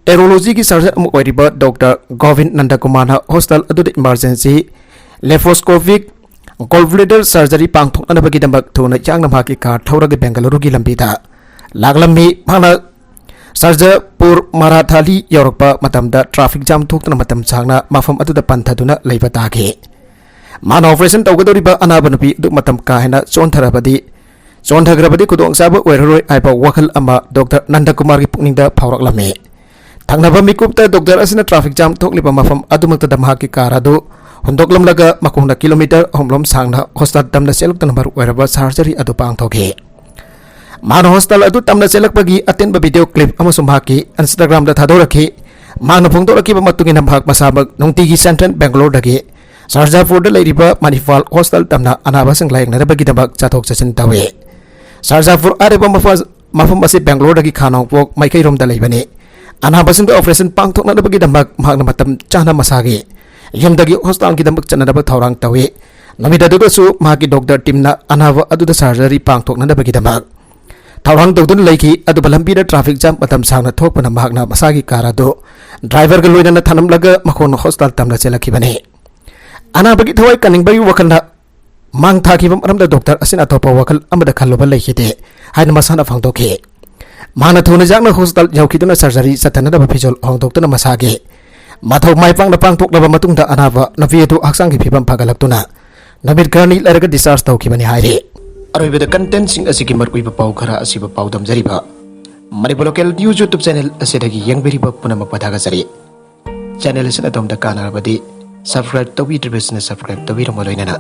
ꯇꯦꯔꯣꯂꯣꯖꯤꯒꯤ ꯁꯔꯖꯟ ꯑꯃ ꯑꯣꯏꯔꯤꯕ ꯗꯣꯛꯇꯔ ꯒꯣꯕꯤꯟ ꯅꯟꯗꯀꯨꯃꯥꯔꯅ ꯍꯣꯁꯄꯤꯇꯥꯜ ꯑꯗꯨꯗ ꯏꯃꯥꯔꯖꯦꯟꯁꯤ ꯂꯦꯄ꯭ꯔꯣꯁꯀꯣꯄꯤꯛ ꯒꯣꯜꯕ꯭ꯂꯦꯗꯔ ꯁꯔꯖꯔꯤ ꯄꯥꯡꯊꯣꯛꯅꯅꯕꯒꯤꯗꯃꯛ ꯊꯨꯅ ꯌꯥꯡꯅ ꯃꯍꯥꯛꯀꯤ ꯀꯥꯔ ꯊꯧꯔꯒ ꯕꯦꯡꯒꯂꯨꯔꯨꯒꯤ ꯂꯝꯕꯤꯗ ꯂꯥꯛꯂꯝꯃꯤ꯫ ꯃꯍꯥꯛꯅ ꯁꯔꯖꯥꯄꯨꯔ ꯃꯔꯥꯊꯥꯂꯤ ꯌꯧꯔꯛꯄ ꯃꯇꯝꯗ ꯇ꯭ꯔꯥꯐꯤꯛ ꯖꯥꯝ ꯊꯣꯛꯇꯨꯅ ꯃꯇꯝ ꯁꯥꯡꯅ ꯃꯐꯝ ꯑꯗꯨꯗ ꯄꯟꯊꯗꯨꯅ ꯂꯩꯕ ꯇꯥꯈꯤ꯫ ꯃꯍꯥꯛꯅ ꯑꯣꯄꯔꯦꯁꯟ ꯇꯧꯒꯗꯧꯔꯤꯕ ꯑꯅꯥꯕ ꯅꯨꯄꯤ ꯑꯗꯨ ꯃꯇꯝ ꯀꯥ ꯍꯦꯟꯅ ꯆꯣꯟꯊꯔꯕꯗꯤ ꯆꯣꯟꯊꯈ꯭ꯔꯕꯗꯤ ꯈꯨꯗꯣꯡꯆꯥꯕ ꯑꯣꯏꯔꯔꯣꯏ ꯍꯥꯏꯕ ꯋꯥꯈꯜ ꯑꯃ ꯗꯣꯛꯇꯔ ꯅꯟꯗꯀꯨꯃꯥꯔꯒꯤ ꯄꯨꯛꯅꯤꯡꯗ ꯐꯥꯎꯔꯛꯂꯝꯃꯤ꯫ ꯊꯪꯅꯕ ꯃꯤꯀꯨꯞꯇ ꯗꯣꯛꯇꯔ ꯑꯁꯤꯅ ꯇ꯭ꯔꯥꯐꯤꯛ ꯖꯥꯝ ꯊꯣꯛꯂꯤꯕ ꯃꯐꯝ ꯑꯗꯨꯃꯛꯇꯗ ꯃꯍꯥꯛꯀꯤ ꯀꯥꯔ ꯑꯗꯨ ꯍꯨꯟꯗꯣꯛꯂꯝꯂꯒ ꯃꯈꯣꯡꯗ ꯀꯤꯂꯣꯃꯤꯇꯔ ꯑꯍꯨꯝ ꯂꯣꯝ ꯁꯥꯡꯅ ꯍꯣꯁꯄꯤꯇꯥꯜ ꯇꯝꯅ ꯆꯦꯜꯂꯛꯇꯨꯅ ꯃꯔꯨ ꯑꯣꯏꯔꯕ ꯁꯔꯖꯔꯤ ꯑꯗꯨ ꯄꯥꯡꯊꯣꯛꯈꯤ꯫ ꯃꯍꯥꯛꯅ ꯍꯣꯁꯄꯤꯇꯥꯜ ꯑꯗꯨ ꯇꯝꯅ ꯆꯦꯜꯂꯛꯄꯒꯤ ꯑꯇꯦꯟꯕ ꯚꯤꯗꯤꯑꯣ ꯀ꯭ꯂꯤꯞ ꯑꯃꯁꯨ ꯃꯍꯥꯛꯀꯤ ꯏꯟꯁꯇꯥꯒ꯭ꯔꯥꯝꯗ ꯊꯥꯗꯣꯔꯛꯈꯤ꯫ ꯃꯍꯥꯛꯅ ꯐꯣꯡꯗꯣꯔꯛꯈꯤꯕ ꯃꯇꯨꯡ ꯏꯟꯅ ꯃꯍꯥꯛ ꯃꯁꯥꯃꯛ ꯅꯨꯡꯇꯤꯒꯤ ꯁꯦꯟꯇ꯭ꯔꯦꯜ ꯕꯦꯡꯒꯂꯣꯔꯗꯒꯤ ꯁꯔꯖꯥꯄꯨꯔꯗ ꯂꯩꯔꯤꯕ ꯃꯅꯤꯄꯥꯜ ꯍꯣꯁꯄꯤꯇꯥꯜ ꯇꯝꯅ ꯑꯅꯥꯕꯁꯤꯡ ꯂꯥꯌꯦꯡꯅꯅꯕꯒꯤꯗꯃꯛ ꯆꯠꯊꯣꯛ ꯆꯠꯁꯤꯟ ꯇꯧꯏ꯫ ꯁꯔꯖꯥꯄꯨꯔ ꯍꯥꯏꯔꯤꯕ ꯃꯐꯝ, ꯃꯐꯝ ꯑꯁꯤ ꯕꯦꯡꯒꯂꯣꯔꯗꯒꯤ ꯈꯥ ꯅꯣꯡꯄꯣꯛ ꯃꯥꯏꯀꯩꯔꯣꯝꯗ ꯂꯩꯕꯅꯤ꯫ ꯑꯅꯥꯕꯁꯤꯡꯗ ꯑꯣꯄꯔꯦꯁꯟ ꯄꯥꯡꯊꯣꯛꯅꯅꯕꯒꯤꯗꯃꯛ ꯃꯍꯥꯛꯅ ꯃꯇꯝ ꯆꯥꯅ ꯃꯁꯥꯒꯤ ꯌꯨꯝꯗꯒꯤ ꯍꯣꯁꯄꯤꯇꯥꯜꯒꯤꯗꯃꯛ ꯆꯠꯅꯅꯕ ꯊꯧꯔꯥꯡ ꯇꯧꯏ꯫ ꯅꯨꯃꯤꯠ ꯑꯗꯨꯗꯁꯨ ꯃꯍꯥꯛꯀꯤ ꯗꯣꯛꯇꯔ ꯇꯤꯝꯅ ꯑꯅꯥꯕ ꯑꯗꯨꯗ ꯁꯔꯖꯔꯤ ꯄꯥꯡꯊꯣꯛꯅꯅꯕꯒꯤꯗꯃꯛ ꯊꯧꯔꯥꯡ ꯇꯧꯗꯨꯅ ꯂꯩꯈꯤ꯫ ꯑꯗꯨꯕꯨ ꯂꯝꯕꯤꯗ ꯇ꯭ꯔꯥꯐꯤꯛ ꯖꯥꯝ ꯃꯇꯝ ꯁꯥꯡꯅ ꯊꯣꯛꯄꯅ ꯃꯍꯥꯛꯅ ꯃꯁꯥꯒꯤ ꯀꯥꯔ ꯑꯗꯨ ꯗ꯭ꯔꯥꯏꯚꯔꯒ ꯂꯣꯏꯅꯅ ꯊꯅꯝꯂꯒ ꯃꯈꯣꯡꯅ ꯍꯣꯁꯄꯤꯇꯥꯜ ꯇꯝꯅ ꯆꯦꯜꯂꯛꯈꯤꯕꯅꯤ꯫ ꯑꯅꯥꯕꯒꯤ ꯊꯋꯥꯏ ꯀꯟꯅꯤꯡꯕꯒꯤ ꯋꯥꯈꯜꯅ ꯃꯥꯡ ꯊꯥꯈꯤꯕ ꯃꯔꯝꯗ ꯗꯣꯛꯇꯔ ꯑꯁꯤꯅ ꯑꯇꯣꯞꯄ ꯋꯥꯈꯜ ꯑꯃꯗ ꯈꯜꯂꯨꯕ ꯂꯩꯈꯤꯗꯦ ꯍꯥꯏꯅ ꯃꯁꯥꯅ ꯐꯣꯡꯗꯣꯛꯈꯤ꯫ ꯃꯍꯥꯛꯅ ꯊꯨꯅ ꯌꯥꯡꯅ ꯍꯣꯁꯄꯤꯇꯥꯜ ꯌꯧꯈꯤꯗꯨꯅ ꯁꯔꯖꯔꯤ ꯆꯠꯊꯅꯅꯕ ꯐꯤꯖꯣꯜ ꯍꯣꯡꯗꯣꯛꯇꯨꯅ ꯃꯁꯥꯒꯤ ꯃꯊꯧ ꯃꯥꯏ ꯄꯥꯛꯅ ꯄꯥꯡꯊꯣꯛꯂꯕ ꯃꯇꯨꯡꯗ ꯑꯅꯥꯕ ꯅꯨꯄꯤ ꯑꯗꯨ ꯍꯛꯆꯥꯡꯒꯤ ꯐꯤꯕꯝ ꯐꯒꯠꯂꯛꯇꯨꯅ ꯅꯨꯃꯤꯠ ꯈꯔꯅꯤ ꯂꯩꯔꯒ ꯗꯤꯁꯆꯥꯔꯖ ꯇꯧꯈꯤꯕꯅꯤ ꯍꯥꯏꯔꯤ꯫ ꯑꯔꯣꯏꯕꯗ ꯀꯟꯇꯦꯟꯁꯤꯡ ꯑꯁꯤꯒꯤ ꯃꯔꯨꯑꯣꯏꯕ ꯄꯥꯎ ꯈꯔ ꯑꯁꯤꯕꯨ ꯄꯥꯎꯗꯝꯖꯔꯤꯕ Manipur local news YouTube channel ꯑꯁꯤꯗꯒꯤ ꯌꯦꯡꯕꯤꯔꯤꯕ ꯄꯨꯝꯅꯃꯛꯄꯨ ꯊꯥꯒꯠꯆꯔꯤ꯫ ꯆꯦꯅꯦꯜ ꯑꯁꯤꯅ ꯑꯗꯣꯝꯗ ꯀꯥꯟꯅꯔꯕꯗꯤ ꯁꯕꯁꯀ꯭ꯔꯥꯏꯕ ꯇꯧꯕꯤꯗ꯭ꯔꯤꯕꯁꯤꯡꯅ ꯁꯕꯁꯀ꯭ꯔꯥꯏꯕ ꯇꯧꯕꯤꯔꯝꯕ ꯂꯣꯏꯅꯅ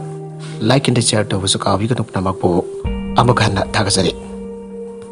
Like ꯑꯃꯗꯤ share ꯇꯧꯕꯁꯨ ꯀꯥꯎꯕꯤꯒꯅꯨ꯫ ꯄꯨꯝꯅꯃꯛꯄꯨ ꯑꯃꯨꯛ ꯍꯟꯅ ꯊꯥꯒꯠꯆꯔꯤ꯫